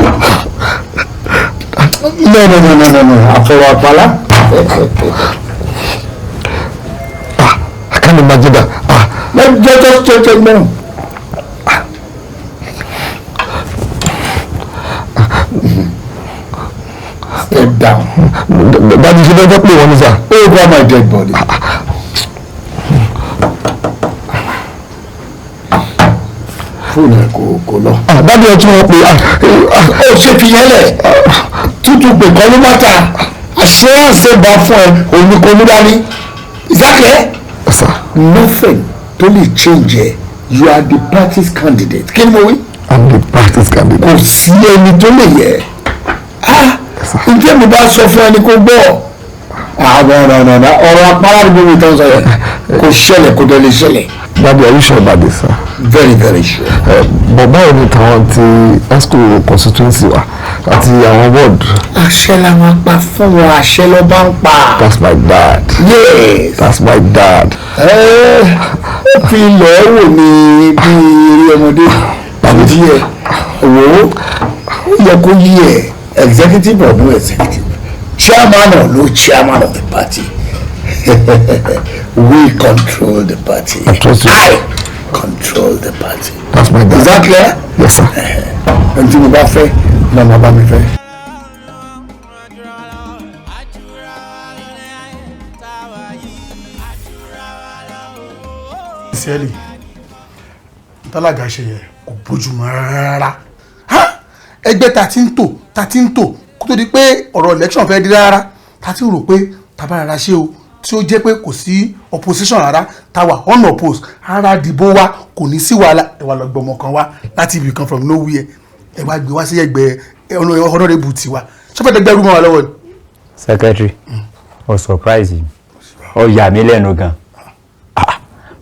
No, no, no, no, no, no, àfọwọ́ àpálá. Ah, I can't imagine that. Ah, just just just no. Step down. Daddy, ṣe fẹ́ pè wọ́n ní sà. Over my dead body. Fóònù ẹ̀ kò lọ. Daddy, ẹ tún wọn pè. Ó ṣe fi yẹn lẹ̀, tútù pè kọ́ ló má ta assurance bá fún ẹ, òun ni kò ní dání. Is that clear? Sir. Nothing tó lè change ẹ. You are the party's candidate. Kí ni mo wí? I'm the party's candidate. Kò sí ẹni tó lè yẹ. Ah, ǹjẹ́ mi bá sọ fún ẹni kó gbọ́ àwọn ọ̀rọ̀ ọ̀rọ̀ apárá ní gbogbo ìtàn sọ yẹn, kò ṣẹlẹ̀, kò dẹ̀ lè ṣẹlẹ̀. Daddy, are you sure about this, sir? Very, very sure. But báwo ni tàwọn ti EXCO constituency wa àti àwọn ward? Àṣẹ la máa pa fún wọn, àṣẹ ló bá ń pa. That's my dad. Yes. That's my dad. Ó fi lọ́ọ́ wò ní bí eré ọmọdé díẹ̀ wò ó, ó yẹ kó yí ẹ, executive or no executive, chairman or no chairman of the party, we control the party. I trust you. I control the party. That's my dad. Is that clear? Yes, sir. Ẹni tí mo bá fẹ́ náà máa bá mi fẹ́. Sincerely, tálága ṣe yẹn kò bójúmu rárá. Ẹgbẹ́ ta ti ń tò, ta ti ń tò kó tó di pé ọ̀rọ̀ election fẹ́ di rárá, ta ti rò pé tàbá rárá ṣe o, tí ó jẹ́ pé kò sí opposition rárá, ta wà unopposed rárá, dìbò wa kò ní sí wàhálà. Ẹ wá lọ gbọmọ kan wá láti ibì kan from nowhere, ẹ wá gbé wá sí ẹgbẹ́ honourable tiwa, ṣé fẹ́ẹ́ dẹgbẹ́rú mọ́ wa lọ́wọ́ ni. Secretary, o surprise mi, ó yà mí lẹ́nu gan.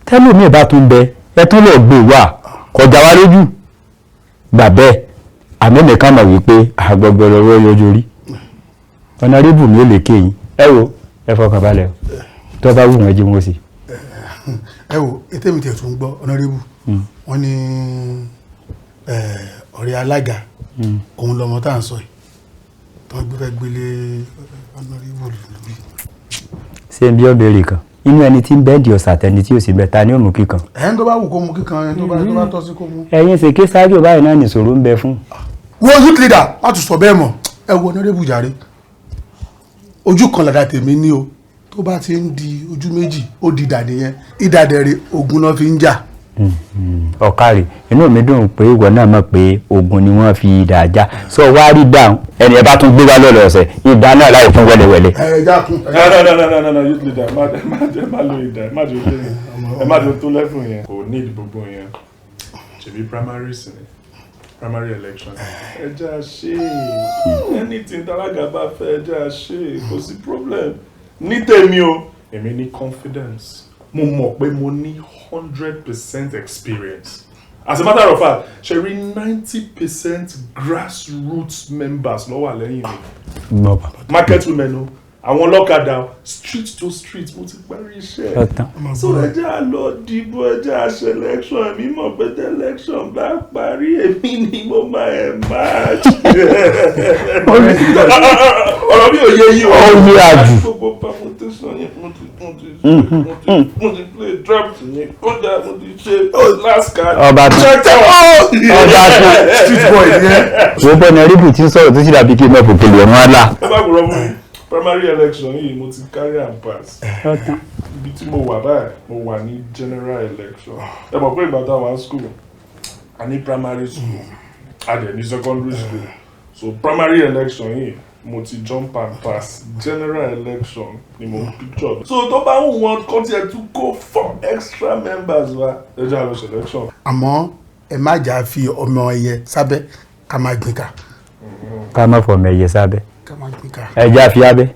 Tẹ́lẹ̀ mi bá tún bẹ, ẹ tún lọ gbé wá kọjá wa lójú gbà bẹ́ẹ̀, àmì nìkan mọ̀ wípé àgbọ̀gbọ̀ lọ́wọ́ yọjú rí honourable mi ò lè kéyìn. Ẹ wo, ẹ fọkàn balẹ̀ o, tó bá wù wọ́n jí wọ́n sí. Ẹ wo, ètè mi tiẹ̀ tún gbọ́, honourable, wọ́n ní ọ̀rẹ́ alága òun lọmọ tá à ń sọ yìí tó ń gbé gbélé honourable lórí. Ṣé n bí ọ béèrè kan inú ẹni tí ń bẹ́ẹ̀dì ọ̀sà tẹni tí ò sí bẹ́ẹ̀, ta ni ó mú kíkan. Ẹni tó bá wù kó mú kíkan, ẹni tó bá tọ́ sí kó mú. Ẹ̀yin ṣe ké ṣáájú báyìí náà nìṣòro ń bẹ fún. Wo youth leader, má tún sọ bẹ́ẹ̀ mọ́. Ẹ wo honourable jàre, ojú kan làdá tèmi ní o. Tó bá ti ń di ojú méjì, ó di ìdà nìyẹn. Ìdà dẹ̀rẹ̀, ogun náà fi ń jà. Ọ̀kàrì, inú mi dùn pé ìwọ náà mọ̀ pé ogun ni wọ́n fi idà já. Sọ wá rí dáhùn, ẹni ẹ bá tún gbé wá lọ́lọ́ ọ̀sẹ̀ idà náà láì fún wẹ́lẹ́wẹ́lẹ́. Ẹ dákun. No, no, no, no, no, no, youth leader, má jẹ́ má lo idà, má jẹ́ tó ẹ má jẹ́ tó level yẹn. Kò need gbogbo yẹn. Ṣebí primary sí ni, primary election. Ẹ jẹ́ à ṣe anything tálága bá fẹ́, ẹ jẹ́ à ṣe, kò sí problem. Ní tèmi o, èmi ní confidence. Mo mọ̀ pé mo ní 100% experience. As a matter of fact, ṣe rí 90% grassroots members ló wà lẹ́yìn mi. Market women o, àwọn ọlọ́kadà o, street to street mo ti parí iṣẹ́. So ẹ jẹ́ à lọ dìbò, ẹ jẹ́ à ṣe election. Èmi mọ̀ pé tí election bá parí, èmi ni mo máa emerge. Ọ̀rọ̀ mi ò yé yín o. Ó yé àjù. Gbogbo permutation yẹn mo ti play draft yẹn, kódà mo ti ṣe last card. Ọba tán, ọba tán. Street boy yẹn. Wo bọ́ni ríbù tí ń sọ̀rọ̀ tó sì dàbí kí n mọ̀ fòkèlè ọ̀run á là. Ẹ bá gbọ́dọ̀ fún mi, primary election yìí mo ti carry am pass. Ibi tí mo wà báyìí, mo wà ní general election. Ẹ mọ̀ pé ìgbà tá a wà ní school, a ní primary school, a dẹ̀ ní secondary school. So primary election yìí mo ti jump and pass, general election ni mo picture. So tó bá wù wọ́n kọ́ tiẹ̀ tún kó 4 extra members wa, ẹ jẹ́ àlọ́ selection. Àmọ́ ẹ má jà fi ọmọ ẹyẹ sábẹ́ ká máa gbìn ká. Ká má fọmọ ẹyẹ sábẹ́. Ká máa gbìn ká. Ẹ jẹ́ àfi abẹ́.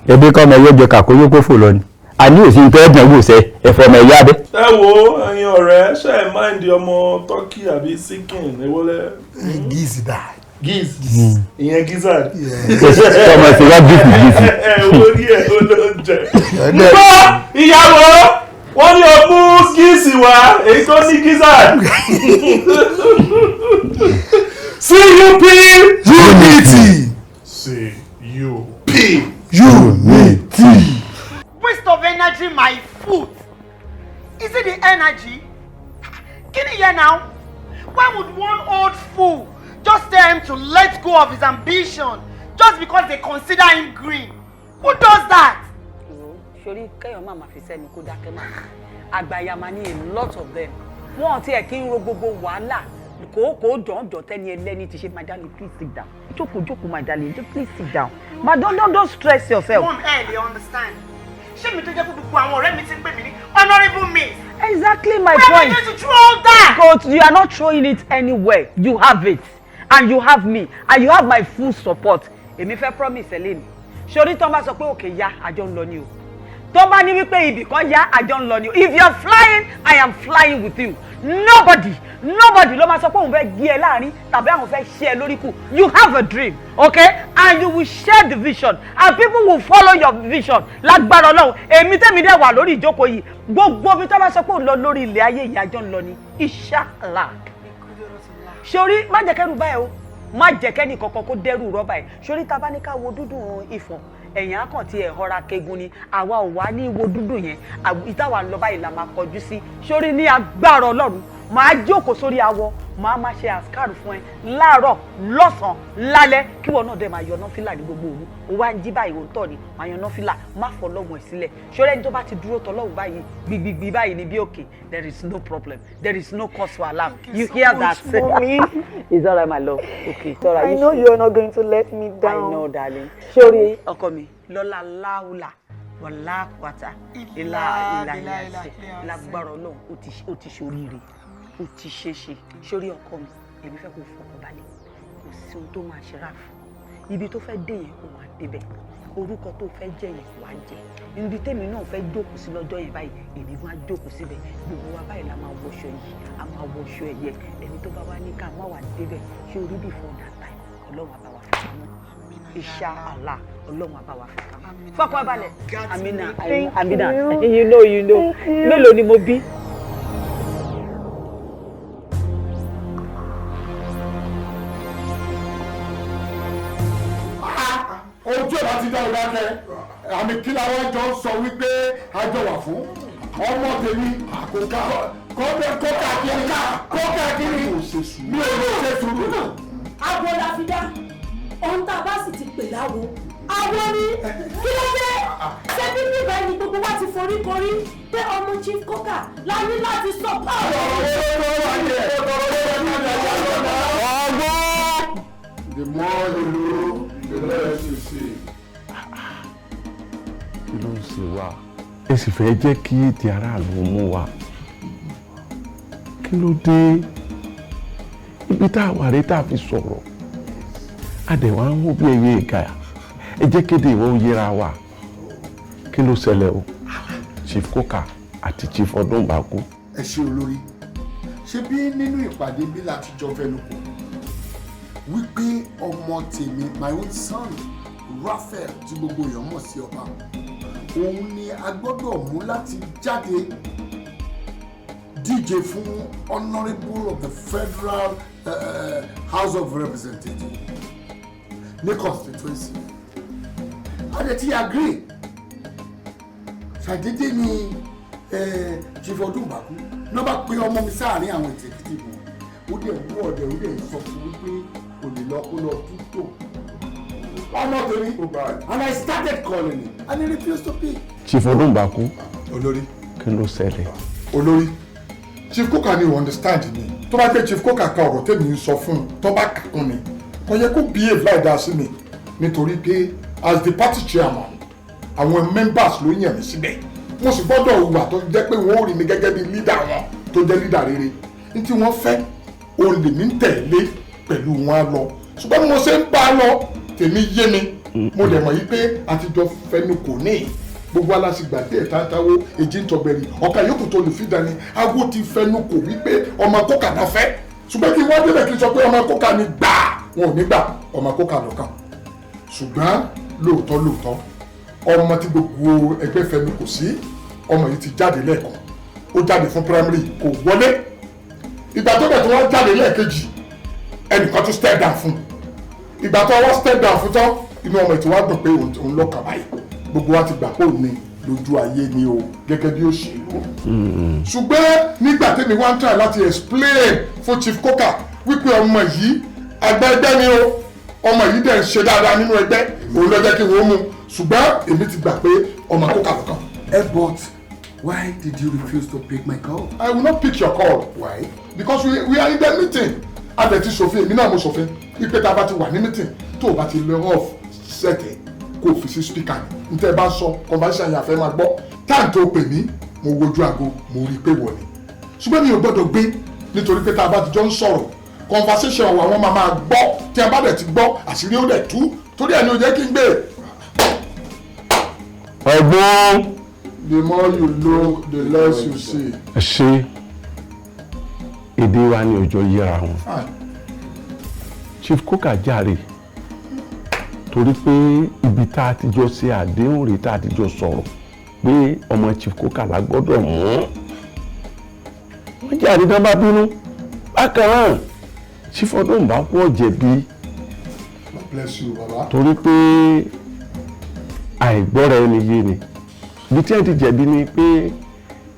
Ebi kọ́ ọmọ ẹyẹ jẹ kàkóyó kó fò lọ ni. A ní òsì tó ẹ̀dùn wò sẹ́ ẹ fọmọ ẹyẹ abẹ́. Ẹ wo ẹ̀yin ọ̀rẹ́, ṣe ẹ máìndì ọmọ Turkey àbí Sikin ewolẹ. Gíìsì dà. Giz, ìyẹn gizzard. Ọmọ ti wá gíìsì gíìsì. Ẹ wo ní ẹ olóúnjẹ. Nbọ ìyàwó wọ́n ní o mú gíìsì wá èyí tó ní gizzard. CUP Unity. CUP Unity. Waste of energy, my foot. Is it the energy? Kí ni yẹn now? Why would one old fool just tell him to let go of his ambition just because they consider him green? Who does that? Sori kẹ́yọ̀ máa ma fi sẹ́nu kó dákẹ́ máa. Àgbàyà máa ní a lot of them. Wọ́n ti ẹ̀ kí n ro gbogbo wàhálà kòókòó jọ̀ọ́jọ̀ tẹ́ni ẹlẹ́ni ti ṣe. My darling, please sit down. Jókòó jókòó, my darling, please sit down. Ma don't stress yourself. Mom, ẹ lè understand. Ṣé mi tó jẹ́ kó gbogbo àwọn ọ̀rẹ́ mi ti ń pè mí ní honourable miss? Exactly my Where point. am I going to throw all that? Go, you are not throwing it anywhere. You have it. And you have me. And you have my full support. Èmi fẹ́ promise ẹ lẹ́nu. Ṣorí tó bá sọ pé òkè ya, àjọ ń lọ ni o. Tó bá ní wípé ibì kan ya, àjọ ń lọ ni o. If you are flying, I am flying with you. Nobody, nobody ló máa sọ pé òun fẹ́ gé ẹ láàrin tàbí àwọn fẹ́ ṣe ẹ lórí kù. You have a dream, okay? And you will share the vision. And people will follow your vision. Lágbára Ọlọ́run, èmi tẹ́mi dẹ̀ wà lórí ìjókòó yìí. Gbogbo ibi tó bá sọ pé òun lọ lórí ilẹ̀ ayé yìí, àjọ ń lọ ni. Inshallah. Sori má jẹ́ kẹ́rù báyìí o, má jẹ́ kẹ́ni kankan kó dẹ́rù rọ́bà ẹ̀. Sori tá a bá ní ká wo dúdùn ìfọ̀n, ẹ̀yìn akàn tí ẹ̀ họra kegun ni, àwa ò wá ní wo dúdùn yẹn, ìtawà lọ báyìí la máa kọjú sí. Sori ní agbára Ọlọ́run, màá jókòó sórí awọ, màá máa ṣe àṣkárù fún ẹ láàárọ̀, lọ́sàn-án, lálẹ́, kí wọn náà dẹ̀ máa yọ nọ́fìlà ní gbogbo òru. O wá ń jí báyìí, òun tọ̀ ni, máa yọ nọ́fìlà, má fọ Ọlọ́run ẹ̀ sílẹ̀. Sori ẹni tó bá ti dúró tọlọ́run báyìí, gbigbigbì báyìí ni bí òkè, there is no problem, there is no cause for alarm. You hear that? Mommy. It's all right, my love. Okay, it's all right. I know you're not going to let me down. I know, darling. Sori ọkọ mi, lọ́la láwùlà, wàlá kwata, ilá ilá ilá lágbára Ọlọ́run, ó ti ṣoríire, ó ti ṣe ṣe. Sori ọkọ mi, èmi fẹ́ kó fọkàn balẹ̀, kò sí ohun tó máa ṣe ráàfù. Ibi tó fẹ́ dé yẹn, ó máa débẹ̀. Orúkọ tó fẹ́ jẹ́ yẹn, wàá jẹ́. Ibi tèmi náà fẹ́ jókòó sí lọ́jọ́ yẹn báyìí, èmi máa jókòó síbẹ̀. Gbogbo wa báyìí la máa wọṣọ yìí, a máa wọṣọ ẹ̀yẹ. Ẹni tó bá wá ní ká má wà débẹ̀, ṣé orí before that time, Ọlọ́run á bá wa fi pamọ́. Inshallah, Ọlọ́run á bá wa fi pamọ́. Fọkàn balẹ̀. Amina, Amina, you know, you know. Mélòó ni mo bí? Ojú ẹ̀ bá ti dá ọ̀dà kẹ, àmì kí làwọn jọ ń sọ wípé a jọ wà fún ọmọ tèmi àkókò kókà kiri mi ò lè ṣe sùúrù. Abo la fi dá ohun tá a bá sì ti pè láwo, Àwọn ni kí ló dé? Ṣé bíbí báyìí ni gbogbo wa ti forí korí pé ọmọ Chief Coker la ní láti support. Ọgbọ́n. The more you look, the less you see. Kí ló ń ṣe wá? Ẹ sì fẹ́ jẹ́ kí ti aráàlú mú wa. Kí ló dé? Ibi tá a wà rí tá a fi sọ̀rọ̀. A dẹ̀ wá ń hó bí ẹyẹ ìgàyà. Ẹ jẹ́ kéde ìwọ yẹra wa. Kí ló ṣẹlẹ̀ o? Chief Coker àti Chief Ọdúnbàkú. Ẹ ṣe olórí. Ṣé bí nínú ìpàdé bí láti jọ fẹnu kò wípé ọmọ tèmi, my own son Raphael, tí gbogbo èèyàn mọ̀ sí ọba, òun ni a gbọ́dọ̀ mú láti jáde díje fún honourable of the Federal House of Representatives ní constituency. A dẹ̀ ti agree. Ṣàdédé ni Chief Ọdúnbàkú ló bá pe ọmọ mi sáàárín àwọn executive wọn. Ó dẹ̀ wú ọ̀dẹ̀, ó dẹ̀ sọ fún wípé kò lè lọ, kó lọ tútò ọmọ tèmi, and I started calling him and he refused to pick. Chief Ọdúnbàkú. Olórí. Kí ló ṣẹlẹ̀? Olórí, Chief Coker ni you understand mi. Tó bá pé Chief Coker ka ọ̀rọ̀ tèmi ń sọ fún un, tó bá kàkún ni, kò yẹ kó behave like that sí mi, nítorí pé as the party chairman, àwọn members ló yàn mí síbẹ̀. Mo sì gbọ́dọ̀ hùwà tó jẹ́ pé wọ́n ó rí mi gẹ́gẹ́ bí leader wọn tó jẹ́ leader rere. Ní tí wọ́n fẹ́, òun lèmi ń tẹ̀lé pẹ̀lú wọn á lọ. Ṣùgbọ́n bí mo ṣe ń bá a lọ, tèmi yé mi. Mo dẹ̀ mọ̀ yí pé àtijọ́ fẹnu kò ní. Gbogbo aláṣìgbà díẹ̀ táńtáwó èjì ń tọgbẹ̀rì ọ̀ka yòókù tó lè fi dání. Awo ti fẹnu kò wípé ọmọ Coker náà fẹ́. Ṣùgbọ́n kí wọ́n débẹ̀ kí n sọ pé ọmọ Coker ni gbà, wọn ò ní gbà, ọmọ Coker lọ́kàn. Ṣùgbọ́n lóòótọ́ lóòótọ́, ọmọ tí gbogbo ẹgbẹ́ fẹnu kò sí, ọmọ yìí ti jáde lẹ́ẹ̀kan. Ó jáde fún primary, kò wọlé. Ìgbà tó bẹ̀ tó wọ́n jáde lẹ́ẹ̀kejì, ẹnìkan tún step down fún. Ìgbà tó wọ́n step down fún tán, inú ọmọ ètò wa dùn pé òun lọ́kàn báyìí. Gbogbo wa ti gbà pé òun ni lójú ayé ni o, gẹ́gẹ́ bí òṣèlú. Ṣùgbọ́n nígbà tẹ́mi wá ń try láti explain fún Chief Coker wípé ọmọ yìí àgbà ẹgbẹ́ ni o, ọmọ yìí dẹ̀ ń ṣe dáadáa nínú ẹgbẹ́, òun ló jẹ́ kí wọ́n mú. Ṣùgbọ́n èmi ti gbà pé ọmọ Coker lọ́kàn. But why did you refuse to pick my call? I will not pick your call. Why? Because we are in the meeting. A dẹ̀ ti ṣòfin, èmi náà mo ṣòfin wípé tá a bá ti wà ní meeting, tó o bá ti lọ off sẹ́tẹ̀ kó o fi sí speaker ni. N tẹ́ ẹ bá ń sọ conversation yẹn àfẹ́ máa gbọ́. Táà tó pè mí, mo wojú aago, mo rí i pé wọ̀ ni. Ṣùgbọ́n mi ò gbọ́dọ̀ gbé nítorí pé tá a bá ti jọ ń sọ̀rọ̀ conversation wa wọ́n máa máa gbọ́. Tí a bá dẹ̀ ti gbọ́, àṣírí ó dẹ̀ tú. Torí ẹ̀ ni ò jẹ́ kí n gbé. Ọgbọ́n. The more you look, the less you see. Ẹ ṣe èdè wa ni òjò yẹra wọn. Chief Coker jàre torí pé ibi tá a ti jọ ṣe àdéhùn rèé, tá a ti jọ sọ̀rọ̀ pé ọmọ Chief Coker la gbọ́dọ̀ mú. Wọ́n jàre tán bá bínú. Bákan náà, Chief Ọdúnbàkú ò jẹ̀bi. God bless you, baba. Torí pé àìgbọ́ra ẹni yé ni. Ibi tí wọ́n ti jẹ̀bi ni pé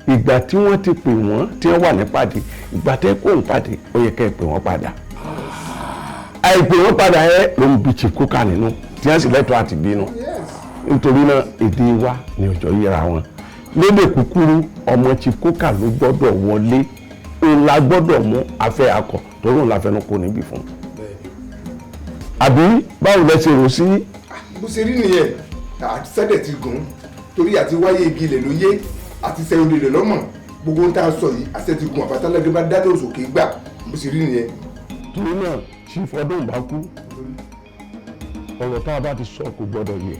ìgbà tí wọ́n ti pè wọ́n tí wọ́n wà nípàdé, ìgbà tẹ́ kó ń pàdé, ó yẹ kẹ́ ẹ pè wọ́n padà. Àìpè wọ́n padà ẹ ló ń bí Chief Coker nínú tí wọ́n sì lẹ́tọ̀ọ́ àti bínú. Nítorí náà èdè wa ni ọjọ́ yẹra wọn. Lédè kúkúrú, ọmọ Chief Coker ló gbọ́dọ̀ wọlé, òun la gbọ́dọ̀ mú afẹ́ akọ torí òun la fẹnu kò níbí fún. Àbí báwo lẹ ṣe rò sí? Bó ṣe rí nìyẹn, àtisẹ́dẹ̀ ti gùn torí àti wáyé igi ilẹ̀ ló yé, àti sẹ́yìn olè lọ́mọ̀. Gbogbo ohun tá a sọ yìí, àṣẹ ti gùn àbátálágbé bá dá lóòsò kì í gbà. Bó ṣe rí nìyẹn. Torí náà Chief Ọdúnbàkú, ọ̀rọ̀ tá a bá ti sọ kò gbọ́dọ̀ yẹ.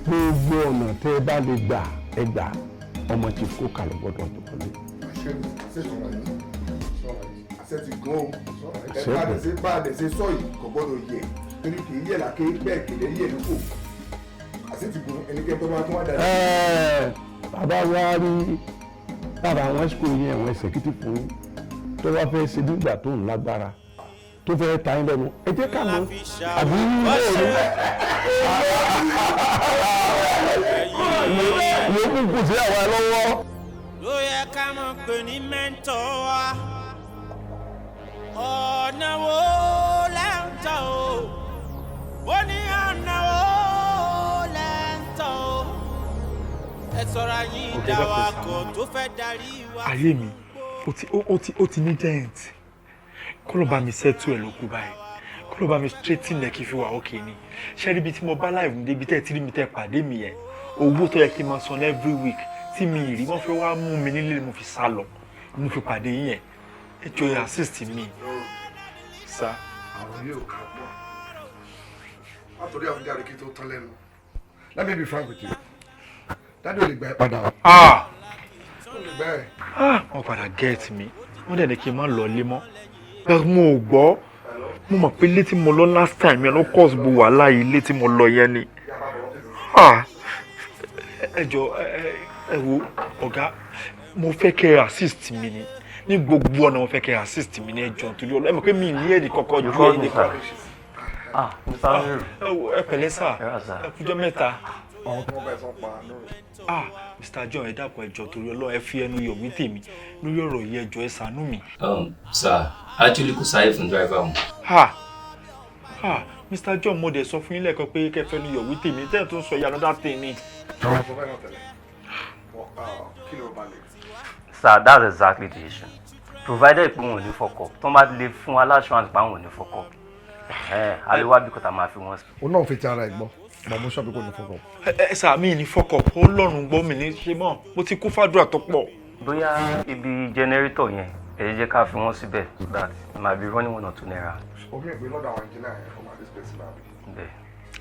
Gbogbo ọ̀nà tẹ́ ẹ bá lè gbà ẹ gbà, ọmọ Chief Coker ló gbọ́dọ̀ wọlé. Àṣẹ ti gùn o, ẹ bá a dẹ̀ ṣe sọ yìí kò gbọ́dọ̀ yẹ, torí kì í yẹ̀ láké bẹ́ẹ̀ kì í yẹ̀ lóko. Àṣẹ ti gùn ẹnikẹ́ni tó bá tún wá dáadáa. Bàbá wa rí bàbá àwọn ẹ̀sìkò yẹn, àwọn executive fún yín tó wá fẹ́ ṣe nígbà tó ń lágbára tó fẹ́ ta yín lẹ́nu, ẹ jẹ́ ká mọ̀ àbí yòókù kù sí àwa lọ́wọ́. Ló yẹ ká mọ̀ pé ní mẹ́ńtọ́ wa, ọ̀nà wo lẹ́ ń tọ́ o, ó ní ọ̀nà Sọ̀rọ̀ yín Ọ̀gá, ẹ dákun, ẹ dawakọ̀ ṣàánú tó fẹ́ darí wa. Ayé mi ó ti ní dent. Kó ló bá mi settle ẹ̀ ló kú báyìí, kó ló bá mi straighten ẹ̀ kí n fi wà ókè ni. Ṣé rí ibi tí mo bá live mi débi tẹ́ ẹ tí rí mi tẹ́ ẹ pàdé mi yẹn, owó tó yẹ kí n máa san every week tí mi ì rí, wọ́n fẹ́ wá mú mi nílé ni mo fi sá lọ, mo fi pàdé yín yẹn. Ẹ jọ̀ọ́, ẹ assist mi sá. Àwọn yóò ká pọ̀ látòrí àwọn jáde kí tó tán lẹ́nu. Let me be frank with you, daddy ò lè gbà ẹ́ padà o. Ah! Ó lè gbà ẹ́. Ah, wọ́n padà get mi, wọ́n dẹ̀ ní kí n má lọ lé mọ́, but mo ò gbọ́. Mo mọ̀ pé ilé tí mo lọ last time yẹn ló cause gbogbo wàhálà yìí, ilé tí mo lọ yẹn ni. Ah, ẹ jọ, ẹ wo ọ̀gá, mo fẹ́ kẹ́ ẹ assist mi ni ní gbogbo ọ̀nà. Mo fẹ́ kẹ́ ẹ assist mi ní, ẹ jọ̀ọ́, nítorí Ọlọ́run. Ẹ mọ̀ pé mi ní ẹ̀dì kọ́kọ́ ju ẹ̀dì kan. Ah, Mr. Amiru. Ẹ wo, ẹ pẹ̀lẹ́ sà, ẹ kújọ́ mẹ́ta. Àwọn tí wọ́n bá ẹ sọ pa lóru. Ah, Mr. John, ẹ dákun, ẹ jọ̀ọ́, torí Ọlọ́run, ẹ fi ẹnu yọ̀ wí tèmi lórí ọ̀rọ̀ yìí. Ẹ jọ̀ọ́, ẹ ṣàánú mi. Sir, actually kò sáyé fún driver wọn. Ha ha, Mr. John, mo dẹ̀ sọ fún yín lẹ́ẹ̀kan pé kẹ́ fẹ́nu yọ̀ wí tèmi, tẹ́ẹ̀ tó ń sọ yìí, another thing ni. Àwọn sọ bẹ́ẹ̀ náà tẹ́lẹ̀. But, kí ló bá lè? Sir, that's exactly the issue. Provided pé wọn ò ní fuck up, tó bá lè fún assurance pé àwọn ò ní fuck up. Ẹ a lè wá bí kòtà máa fi wọ́n sí. Òun náà fi ti ara ẹ̀ gbọ́, mọ̀ mo ṣọ́ọ̀bù kò ní fuck up. Ẹ ẹ sà, mi ní fuck up, Ọlọ́run gbọ́, mi ní ṣe mọ́, mo ti kú fàdúrà tó pọ̀. Bóyá ibi generator yẹn, ẹ jẹ́ ká fi wọ́n síbẹ̀ so that it might be running 1 or 2 naira. Omi ìpè lọ́dọ̀ àwọn engineer yẹn, ó máa display sí láàbì. Bẹ́ẹ̀.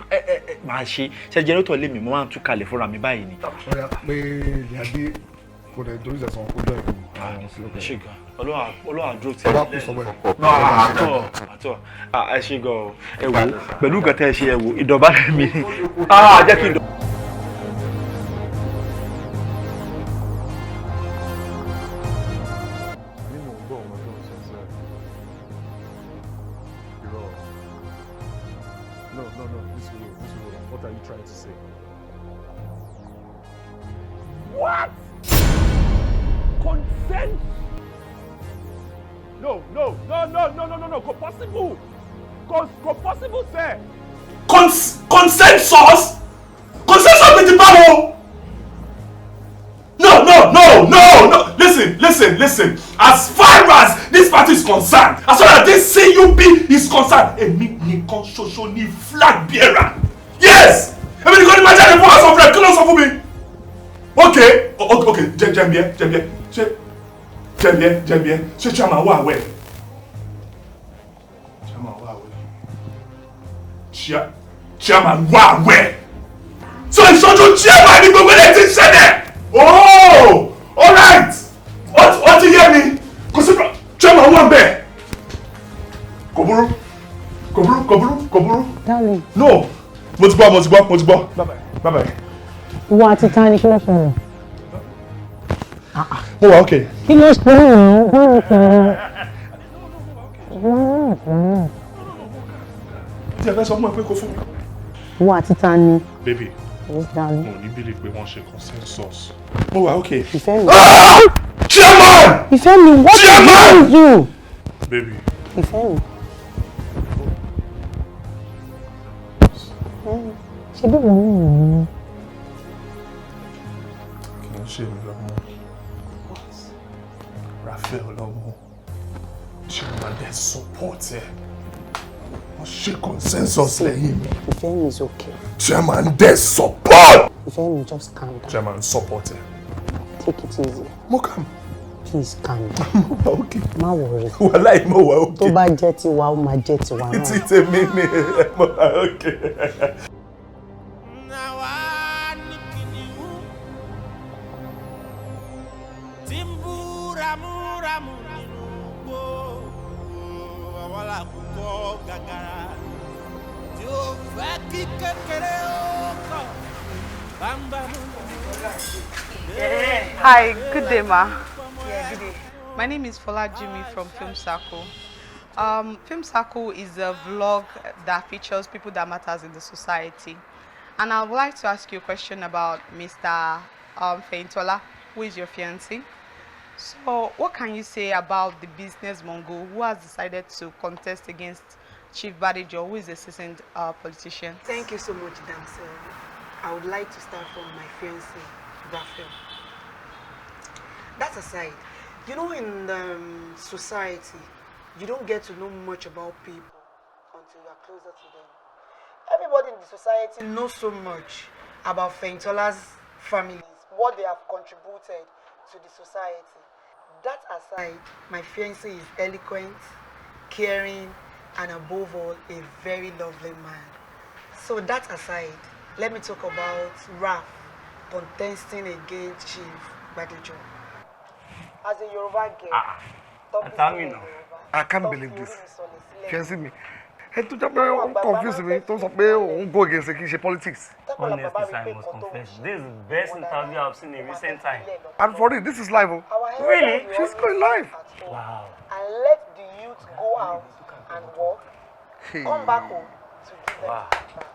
Ẹ ẹ ẹ, máa ṣe ṣe generator lé mi, mo máa ń tú kalẹ̀ fúnra mi báyìí ni. Ọ̀ya, pé ìyáde kò dẹ̀ torí ìṣẹ̀sán kó jọ ìkú àwọn sí lókè. Ẹ ṣe gan, Ọlọ́run àdúró tí. Ọba kù sọ́wọ́ ẹ̀. Àtọ̀ àtọ̀, ẹ ṣe gan o. Ẹ wò, pẹ̀lú nǹkan tẹ́ ẹ ṣe, ẹ wò, ìdọ̀bálẹ̀ mi, ah, jẹ́ kí n dọ̀. Ní mò ń gbọ́ ọmọ tó ń sọ sẹ́ irọ́. No, no, no, nísòro, nísòro, what are you trying to say? What? Consent? No, no, no, no, no, no, no, no. Kò possible. Kò possible sẹ́. Consensus? Consensus mi ti báwo? No, no, no, no, no. Listen, listen, listen. As far as this party is concerned, as far as this CUP is concerned, èmi nìkan ṣoṣo ni flag bearer. Yes! Èmi nìkan ni máa jáde fún House of Rep. Kí ló sọ fún mi? Okay, okay, jẹ jẹ mbíẹ, jẹ mbíẹ, ṣé jẹ mbíẹ, jẹ mbíẹ, ṣé chairman wà aware? Chairman wà aware. Chairman wà aware. So ìṣojú chairman ni gbogbo ẹ̀ ti ṣẹlẹ̀. Oh, all right. Ó ti yé mi. Kò sí chairman wà bẹ́ẹ̀. Kò burú, kò burú, kò burú, kò burú. Darling. No, mo ti gbọ́, mo ti gbọ́, mo ti gbọ́. Bye bye, bye bye. Ìwọ àti ta ni? Kí ló ṣẹlẹ̀? Mo wà okay. Kí ló ṣẹlẹ̀? Kí ló ṣẹlẹ̀? Tí ẹ fẹ́ sọ fún ẹ pé kó fún mi. Ìwọ àti ta ni? Baby, Yes, darling. mo ní believe pé wọ́n ṣe consensus. Mo wà okay. Ìfẹ́ mi. Chairman! Ìfẹ́ mi, what is wrong with you? Baby. Ìfẹ́ mi. Ṣé bí wọ́n ń rìn ní? Kì í ṣe mi lọ́mọ. Raphael lọ́mọ. Chairman dẹ̀ support ẹ. Wọ́n ṣe consensus lẹ́yìn mi. Ìfẹ́ mi is okay. Chairman dẹ̀ support. Ìfẹ́ mi, just calm down. Chairman support ẹ. Take it easy. Mo calm. Please calm down. Mo wà okay. Má worry. Wàláì, mo wà okay. Tó bá jẹ́ tiwa, ó máa jẹ́ tiwa náà. Tí tèmi ni, mo wà okay. Àwa ní kìnìún tí ń bú ramúramù nínú igbó, àwọn làkúkọ gàgàrà tí ó fẹ́ kí kékeré ó kọ̀ bámbámú. Hi, good day, ma. Yeah, good day. My name is Fola Jimmy from Film Circle. Film Circle is a vlog that features people that matters in the society. And I would like to ask you a question about Mr. Feintola, who is your fiancé. So, what can you say about the business mogul who has decided to contest against Chief Badijo, who is a seasoned politician? Thank you so much, Damsel. I would like to start from my fiancé, Raphael. That aside, you know, in society, you don't get to know much about people until you are closer to them. Everybody in the society knows so much about Feintola's families, what they have contributed to the society. That aside, my fiancé is eloquent, caring, and above all, a very lovely man. So that aside, let me talk about Ralph contesting against Chief Badejo. As a Yoruba girl, ah, I can't believe this. Fiancé mi. Ẹ tó jẹ́ pé ó ń confuse mi, tó ń sọ pé òun go against kì í ṣe politics. Honestly, sir, I must confess, this is the best interview I've seen in recent time. And for it, this is live. Oh. Really? She's going live. Wow. And let the youth go out and work, Hey. come back home to give them. Wow.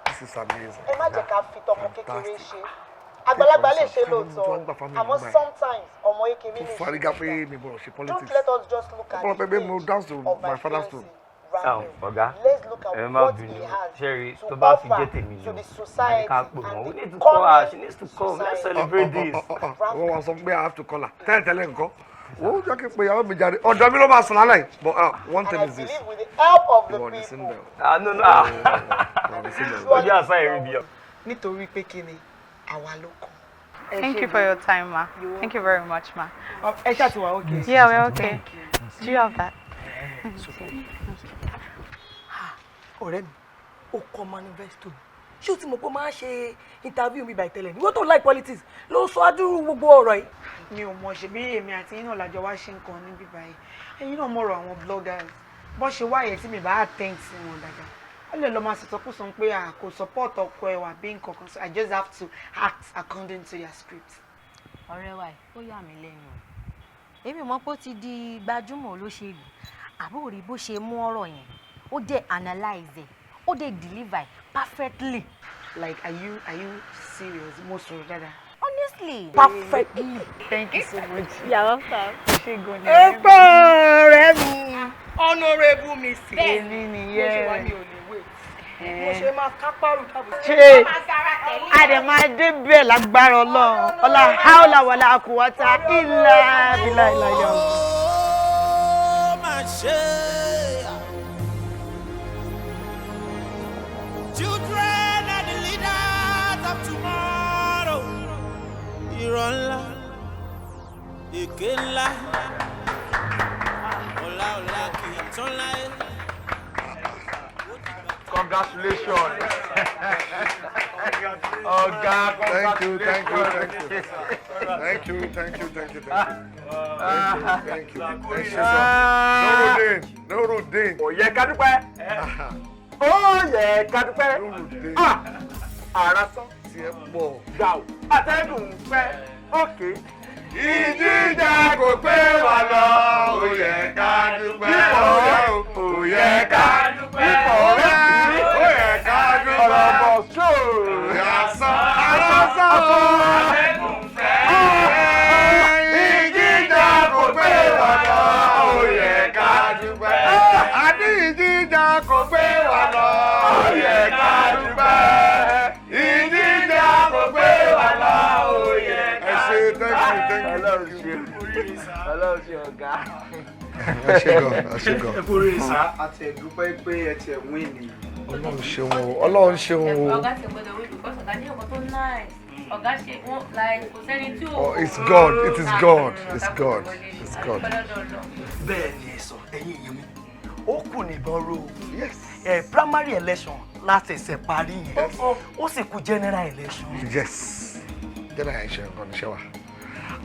This is amazing. Ẹ má jẹ́ ká fi tọmọ kékeré ṣe. Àgbàlagbà lè ṣe lóòótọ́, àmọ́ sometimes ọmọ kékeré Tó lè ṣe. fariga pé mi gbọ́dọ̀ ṣe Don't politics. let us just look at Ọ̀pọ̀lọpọ̀ the pé mo age dance to of my my father's fiancé, tune. Sam, ọ̀gá, Let's look at ẹ má what bínú. he has Sherry, to tó bá fi jẹ́ offer tèmi ni to o, the àní society ká pè and wọ́n. We the need to call her. coming She needs to come. Let's celebrate this. Wọ́n wá sọ pé I have to call her. Tẹ́lẹ̀ tẹ́lẹ̀ nǹkan. Wọ́n jẹ́ kí n pe ìyàwó mi jáde. Ọ̀dọ̀ mi ló máa sùn lálẹ́ yìí. But one thing is this. Believe with the help of the Ìwọ ní people. sílẹ̀ o. Ah, no, no. Ìwọ ní sílẹ̀ o. Ojú àṣà ìrìn bí ọ. Nítorí pé kí ni àwa ló kàn. Thank you for your time, ma. Thank you very much, ma. Ẹ ṣáà ti wà okay. Yeah, we're okay. Do you have that? Ọ̀rẹ́ mi, ó kọ manifesto. Ṣé o ti mọ̀ pé ó máa ń ṣe interview mi by tẹ́lẹ̀ ni? Wọ́n tó like politics ló sọ adúrú gbogbo ọ̀rọ̀ yìí. Mi ò mọ̀, ṣe bí èmi àti yín náà lájọ wá ṣe nǹkan níbí báyìí. Ẹ̀yin náà mọ̀rọ̀ àwọn bloggers bó ṣe wáyé tí mi bá attend sí wọn dáadáa, wọ́n lè lọ máa sọ̀tọ̀kùsọ pé à kò support ọkọ ẹ̀ wà bí nǹkan kan, so I just have to act according to their script. Ọ̀rẹ́ wa yìí, ó yà mí lẹ́nu o. Èmi mọ̀ pé ó ti di gbajúmọ̀ olóṣèlú. Àbúrò rí bó ṣe mú ọ̀rọ̀ yẹn, ó dẹ̀ analyse ẹ̀, ó dẹ̀ deliver ẹ̀ perfectly. Like, are you serious? Mo sọ̀rọ̀ dáadáa? Honestly. Perfectly. Thank you so much. You're welcome. Ṣé gan ni? Ẹ pẹ́, ọ̀rẹ́ mi, Honourable Mrs. Èmi nìyẹn. Mo ṣe wá, mi ò lè wait. Mo ṣe máa kápárù kábò. Ṣe a dẹ̀ máa débẹ̀ lágbára Ọlọ́run. Ọlá haúlà wàlá àkùwátà ìlà bílà ìlà yọ̀. Ó mà ṣe. Children are the leaders of tomorrow. Irọ́ ńlá, èké ńlá, ọ̀la ọ̀la kì í tán láyé. Congratulations. Ọ̀gá, Thank you, thank you, thank you. congratulations. Thank you, thank you, thank you, thank you. Thank you, thank you. Ẹ ṣé gan. Nurudeen, Nurudeen. Ó yẹ ká dúpẹ́. Ó yẹ ká dúpẹ́. Ah, ara sán. Tiẹ̀ pọ̀. Gbà ó. Atẹ́gùn ń fẹ́. Òkè. Ìjíjà kò pé wà lọ, ó yẹ ká dúpẹ́. Ó yẹ ká dúpẹ́. Ó yẹ ká dúpẹ́. Ọ̀rọ̀ bọ̀ ṣó. Àràsán, àràsán. Atẹ́gùn fẹ́. Ìjíjà kò pé wà lọ, ó yẹ ká dúpẹ́. Àní ìjíjà kò pé wà lọ, ó yẹ ká dúpẹ́. Ìjíjà kò pé wà lọ, ó yẹ ká dúpẹ́. Ẹ ṣé, thank you, thank you. Ọlọ́run ṣe, Ọlọ́run ṣe, ọ̀gá. Ẹ ṣé gan, ẹ ṣé gan. Ẹ kú oríire sá. A ti ẹ̀ dúpẹ́ pé ẹ ti ẹ̀ win ni. Ọlọ́run ṣeun o, Ọlọ́run ṣeun o. Ọ̀gá ti gbọ́dọ̀ wí because ọ̀gá ní ọkọ̀ tó nice. Ọ̀gá ṣe wọ́n like kò sẹ́ni tí ò. Oh, it's God, it is God, it's God, it's God. Bẹ́ẹ̀ ni ẹ sọ, ẹ̀yin èèyàn mi, ó kù níbọn ro. Ẹ primary election láti ẹsẹ̀ parí yẹn, ó sì kù general election. Yes, general election nǹkan níṣẹ́ wa.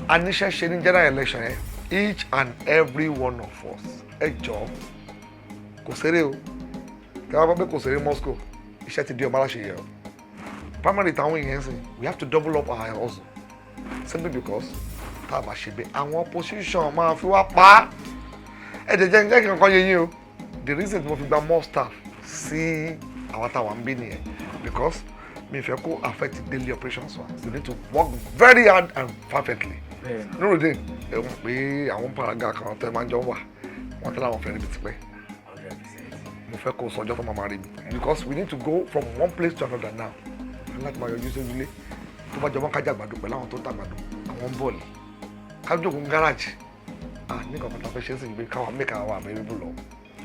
A níṣẹ́ ṣe ní general election yẹn, each and every one of us. Ẹ jọ̀ọ́, kò ṣeré o. Tẹ́ wá gbọ́ pé kò ṣeré Moscow, iṣẹ́ ti di ọmọ aláṣẹ yẹn o. Primary táwọn èèyàn sìn, we have to double up our hustle simply because tá a bá ṣe bẹ́ẹ̀, àwọn opposition máa fi wá pa á. Ẹ jẹ́ jẹ́ kí nǹkan yé yín o. The reason tí mo fi gba more staff sí àwọn táwa ń bí nìyẹn, because mi fẹ́ kó affect daily operations wa. We need to work very hard and perfectly. Nurudeen, ẹ mọ̀ pé àwọn paraga kan tẹ́ máa ń jọ wà, wọ́n tẹ́lẹ̀ àwọn fẹ́ẹ́ níbi tipẹ́. Mo fẹ́ kó sọjọ́ tó máa rí mi because we need to go from one place to another now. Láti máa yọjú sójúlé, Tó bá jọmọ́ kájà àgbàdo pẹ̀lú àwọn tó ń tàgbàdo, àwọn ń bọ̀lì. Kájọ ògùn gáràjì. À ní kankan tá a fẹ́ ṣe é sì ń gbé káwa mẹ́ka wa available lọ.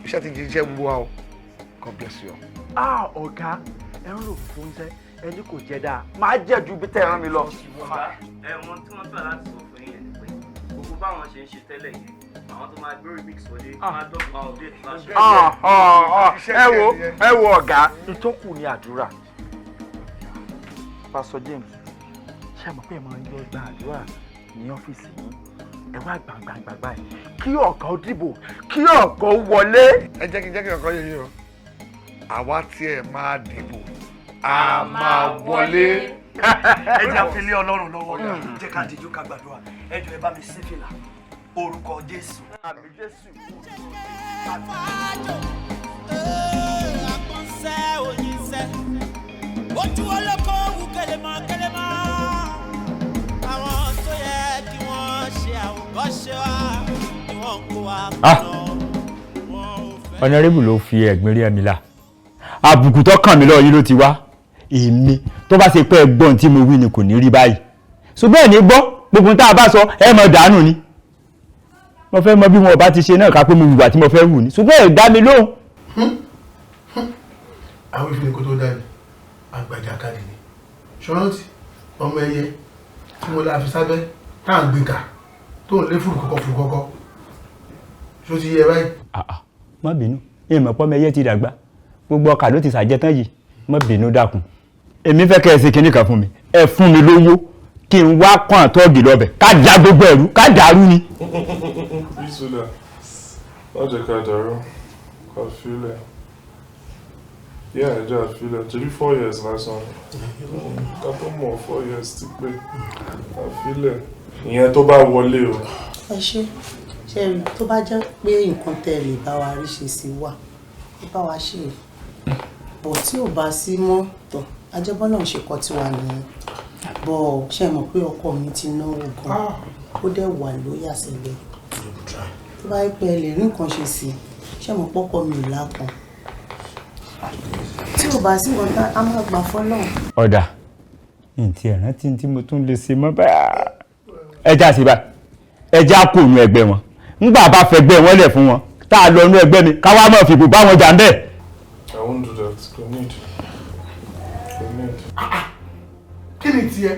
Iṣẹ́ ti di iṣẹ́ gbogbo wa o. God bless you all. Ah, ọ̀gá, ẹ ń rò fún iṣẹ́ ẹni kò jẹ́ dáa. Máa jẹ́ ju bí tẹ́ ẹ rán mi lọ. Ọ̀gá, ẹ mọ tí wọ́n tọ́ láti sọ fún yín ni pé gbogbo báwọn ṣe ń ṣe tẹ́lẹ̀ yẹn, àwọn tó máa gbé remix wọlé, máa dọ́gba update bá ṣe. Ẹ wo ọ̀gá, ìtókù ni àdúrà. Pastor James, ṣé mọ̀ pé ẹ máa ń yọ gba àdúrà ní ọ́fíìsì yín? Ẹ wá gbàngbàngbà yìí kí ọ̀gá ó dìbò, kí ọ̀gá ó wọlé. Ẹ jẹ́ kí ọkọ yẹ yín o. Àwa tiẹ̀ máa dìbò, a máa wọlé. Ẹ jẹ́ àfilé Ọlọ́run lọ́wọ́, jẹ́ ká dijú ká gbàdúrà. Ẹ jọ̀ọ́ ẹ bá mi sí fìlà. Orúkọ Jésù. Àmín Jésù. Àpọ̀nsẹ́ òyìnṣẹ́, ojú olóko wù kẹlẹ́mọ́ kẹlẹ́mọ́. Àwọn tó yẹ kí wọ́n ṣe àwòkọ́ṣe wa ni wọ́n ń kó wa kùnà. Honorable ló fi ẹ̀gbin rí ẹ̀mí la. Àbùkù tó kàn mí lọ́wọ́ yìí ló ti wá. Èmi tó bá ṣe pé ẹgbọ́n tí mo wí ni kò ní rí báyìí. Ṣùgbọ́n ẹ̀ ní gbọ́, gbogbo tá a bá sọ ẹ mọ̀ dànù ni. Mo fẹ́ mọ bí wọn ò bá ti ṣe náà ká pé mo wùwà tí mo fẹ́ wù ni. Ṣùgbọ́n ẹ̀ dá mi lóhùn. Àwọn ìfìlẹ̀ kó tó dá ní àgbàjà kadì ni. Ṣọ́rántì ọmọ ẹyẹ tí mo la fi sábẹ́ tá à ń gbé kà tó ń lé fùrùkọ́kọ́ fùrùkọ́kọ́. Ṣó ti yẹ báyìí? Má bínú, èèmọ̀ pọ́mọ ẹyẹ ti dàgbà. Gbogbo ọkà ló ti ṣàjẹ tán yìí. Má bínú dákun. Èmi fẹ́ kẹ́ ẹ ṣe kinní kan fún mi. Ẹ fún mi lówó kí n wá kàn àtọ́ọ̀gì lọ́bẹ̀ ká já gbogbo ẹ̀rú ká dàrú ni. Bísúlà, má jẹ́ ká dàrú, ká filẹ̀. Yeah, ẹ jẹ́ àfilẹ̀. Torí 4 years lásán. Ká tó mọ̀ 4 years ti pé. Àfilẹ̀. Ìyẹn tó bá wọlé o. Ẹ ṣe ṣe rí, tó bá jẹ́ pé nǹkan tẹ́ ẹ lè bá wa rí ṣe sí wa, ẹ bá wa ṣe é. Bọ̀ tí ò bá sí mọ́ tọ̀, ajẹ́bọ́ náà ṣe kọ́ tiwa nìyẹn. Bọ̀ ṣe mọ̀ pé ọkọ mi ti náwó gan-an, ó dẹ̀ wà lóyà sílẹ̀. Tó bá yẹ pé ẹ lè rí nǹkan ṣe sí i, ṣe mọ̀ pọ́kọ mi ò lápọn. Tí ò bá sí nǹkan tá a máa gbà fọ́lọ́run. Ọ̀dà, ntí ẹ̀rántí tí mo tún lè ṣe mọ́ báyà. Ẹ já sí báyìí, ẹ já kó nu ẹgbẹ́ wọn. Ńgbà bá fẹgbẹ́ wọn lẹ̀ fún wọn, tá a lọ nu ẹgbẹ́ mi, ká wá máa fìbò bá wọn jà ń bẹ́ẹ̀. I won't do that. Kò need. Kò need. Kí ni tiẹ̀?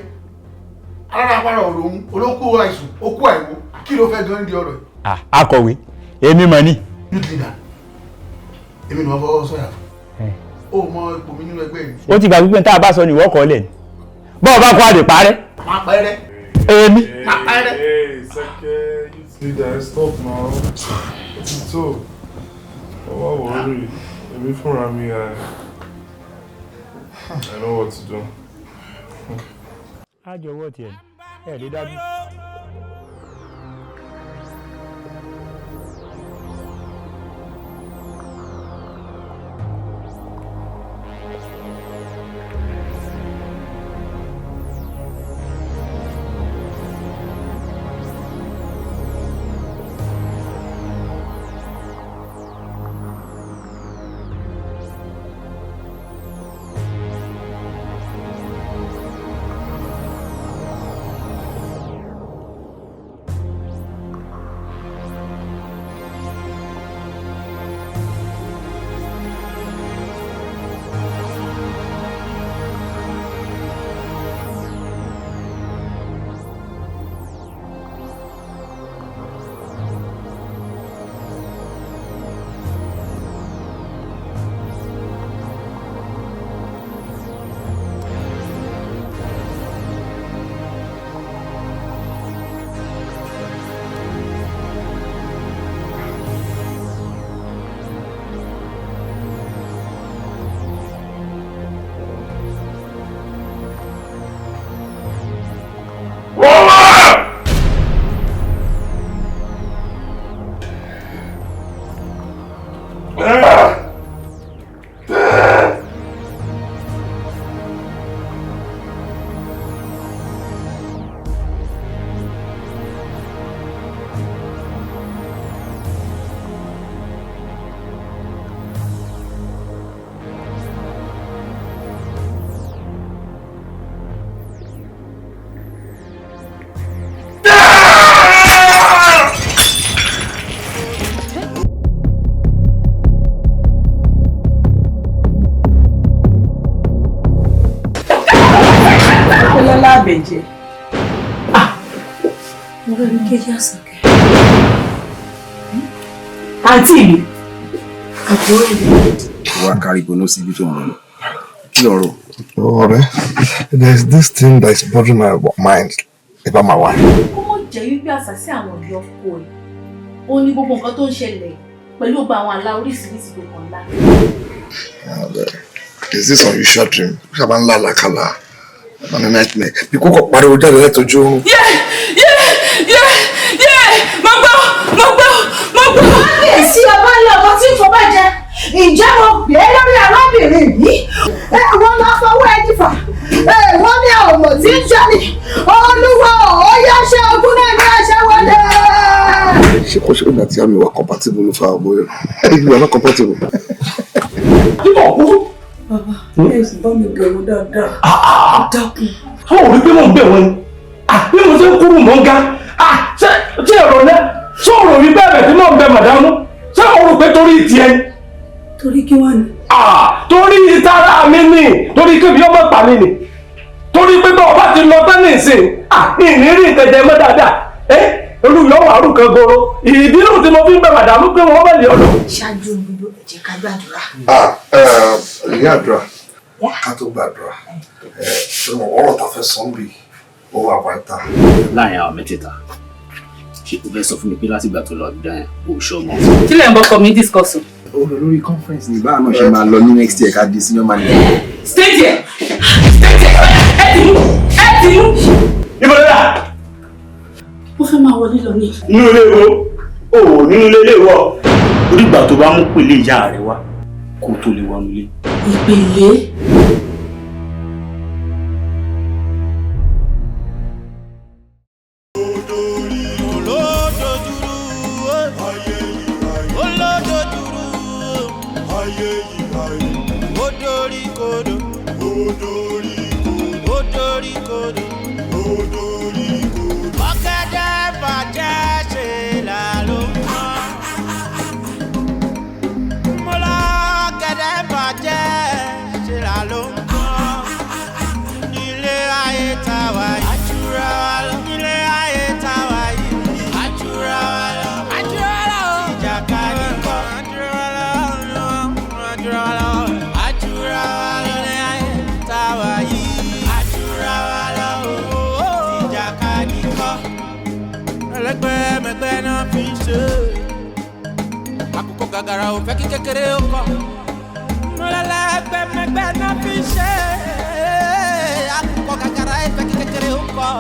Alára apára ọ̀rọ̀ òun, olókù àìsùn, okú àìwò, kí ló fẹ́ gan ní ọ̀rọ̀ yìí? Akọ̀wé, èmi mọ̀ ni. Youth leader, èmi ni wọ́n fọwọ́ sọ̀yà fún. O mọ ipò mi nínú ẹgbẹ́ yìí. Ó ti gbà wípé tá a bá sọ ni ìwọ kọ́ lẹ̀ ni. Bọ́ọ̀ bá kó àdè parẹ́. Máa parẹ́. Èmi. Máa parẹ́. Hey, Seke, youth leader, stop now. Ó ti tó. Ó wá worry. Èmi fúnra mi, I know what to do. Á jọ ọwọ́ tiẹ̀ ẹ̀ lè dájú. bẹ̀ jẹ́. Mo rẹ́ ní kéjì àsàkẹ́. Àǹtí mi. Àbúrò mi. Wá kárí gbóná síbi tó ń rọ lọ. Kí lọ̀rọ̀? Ọ̀rẹ́, there is this thing that is bothering my mind about my wife. Kó mọ̀ jẹ́ wípé àṣàsí àwọn òbí ọkọ ẹ̀ ó ní gbogbo nǹkan tó ń ṣẹlẹ̀ pẹ̀lú gbogbo àwọn àlá oríṣiríṣi tó kàn lá. There's this unusual dream. Ó sábà ń lá àlàkàlà, àmì nightmare. Bí kókò pariwo jáde látọjú oorun. Yé yé yé yé, mo gbọ́, mo gbọ́, mo gbọ́. Kábíyèsí, ọba ńlá, ọba tí ń fọba jẹ, ǹjẹ́ mo pè é lórí arábìnrin yìí? Wọ́n lọ fọwọ́ ẹni fà, wọ́n ní ọmọ tí ń jẹ́ ni olúwa ó yá ṣe ogún náà ní àṣẹ wọlé. Ṣé kò ṣe pé àti àmì wà compatible ló fa ọgbọ́n yẹn? You are not compatible. Bàbá, ẹ sì bá mi bẹ̀ wọ́n dáadáa. Dákun. Àwọn ò rí pé mò ń bẹ̀ wọ́n ni. Bí mo ṣe ń kúrú mò ń ga. Ṣé ọ̀rọ̀ náà ṣé ọ̀rọ̀ rí bẹ́ẹ̀ bẹ̀ tí mò ń bẹ màdámú? Ṣé o rò pé torí tiẹ̀ ni? Torí kí wá ni? Torí ìtara mi ni, torí kébi ọmọ pa mi ni. Torí pé bá ọba ti lọ tán nísìn, ìní rí nǹkan jẹ mọ́ dáadáa. Olùyọ̀ wà rú kan goro. Ìdí nù tí mo fi ń bẹ màdámú pé wọ́n bẹ̀ lé ọ̀dọ̀. Ṣáájú gbogbo, ẹ jẹ́ ká gbàdúrà. Ìyá àdúrà, ká tó gbàdúrà, ọ̀rọ̀ tá a fẹ́ sọ ń bì ó wà vital. Láàrin àwọn mẹ́tẹ̀ẹ̀ta, ṣé o fẹ́ sọ fún mi pé látìgbà tó lọ Àbújá yẹn kò ṣọ́ ọmọ? Kí lẹ̀ ń bọ́kọ mi discuss o? Ó lọ lórí conference ní báà náà ṣe máa lọ ní next year ká di senior manager. Stay there! Stay there! Ẹ ti mú! Ẹ ti mú! Ibo ló dà? Mo fẹ́ máa wọlé lọ ní. Nínú ilé wo? O ò nínú ilé ilé wọ. Ó dìgbà tó bá mú pèlè ìyá rẹ wá kó tó lè wọnú ilé. Ìpèlè. Gàgàrà ò fẹ́ kí kékeré ó kọ́. Mọ̀lẹ́lẹ́gbẹ̀mẹgbẹ̀ náà fi ṣe. Àkùkọ gàgàrà ò fẹ́ kí kékeré ó kọ́.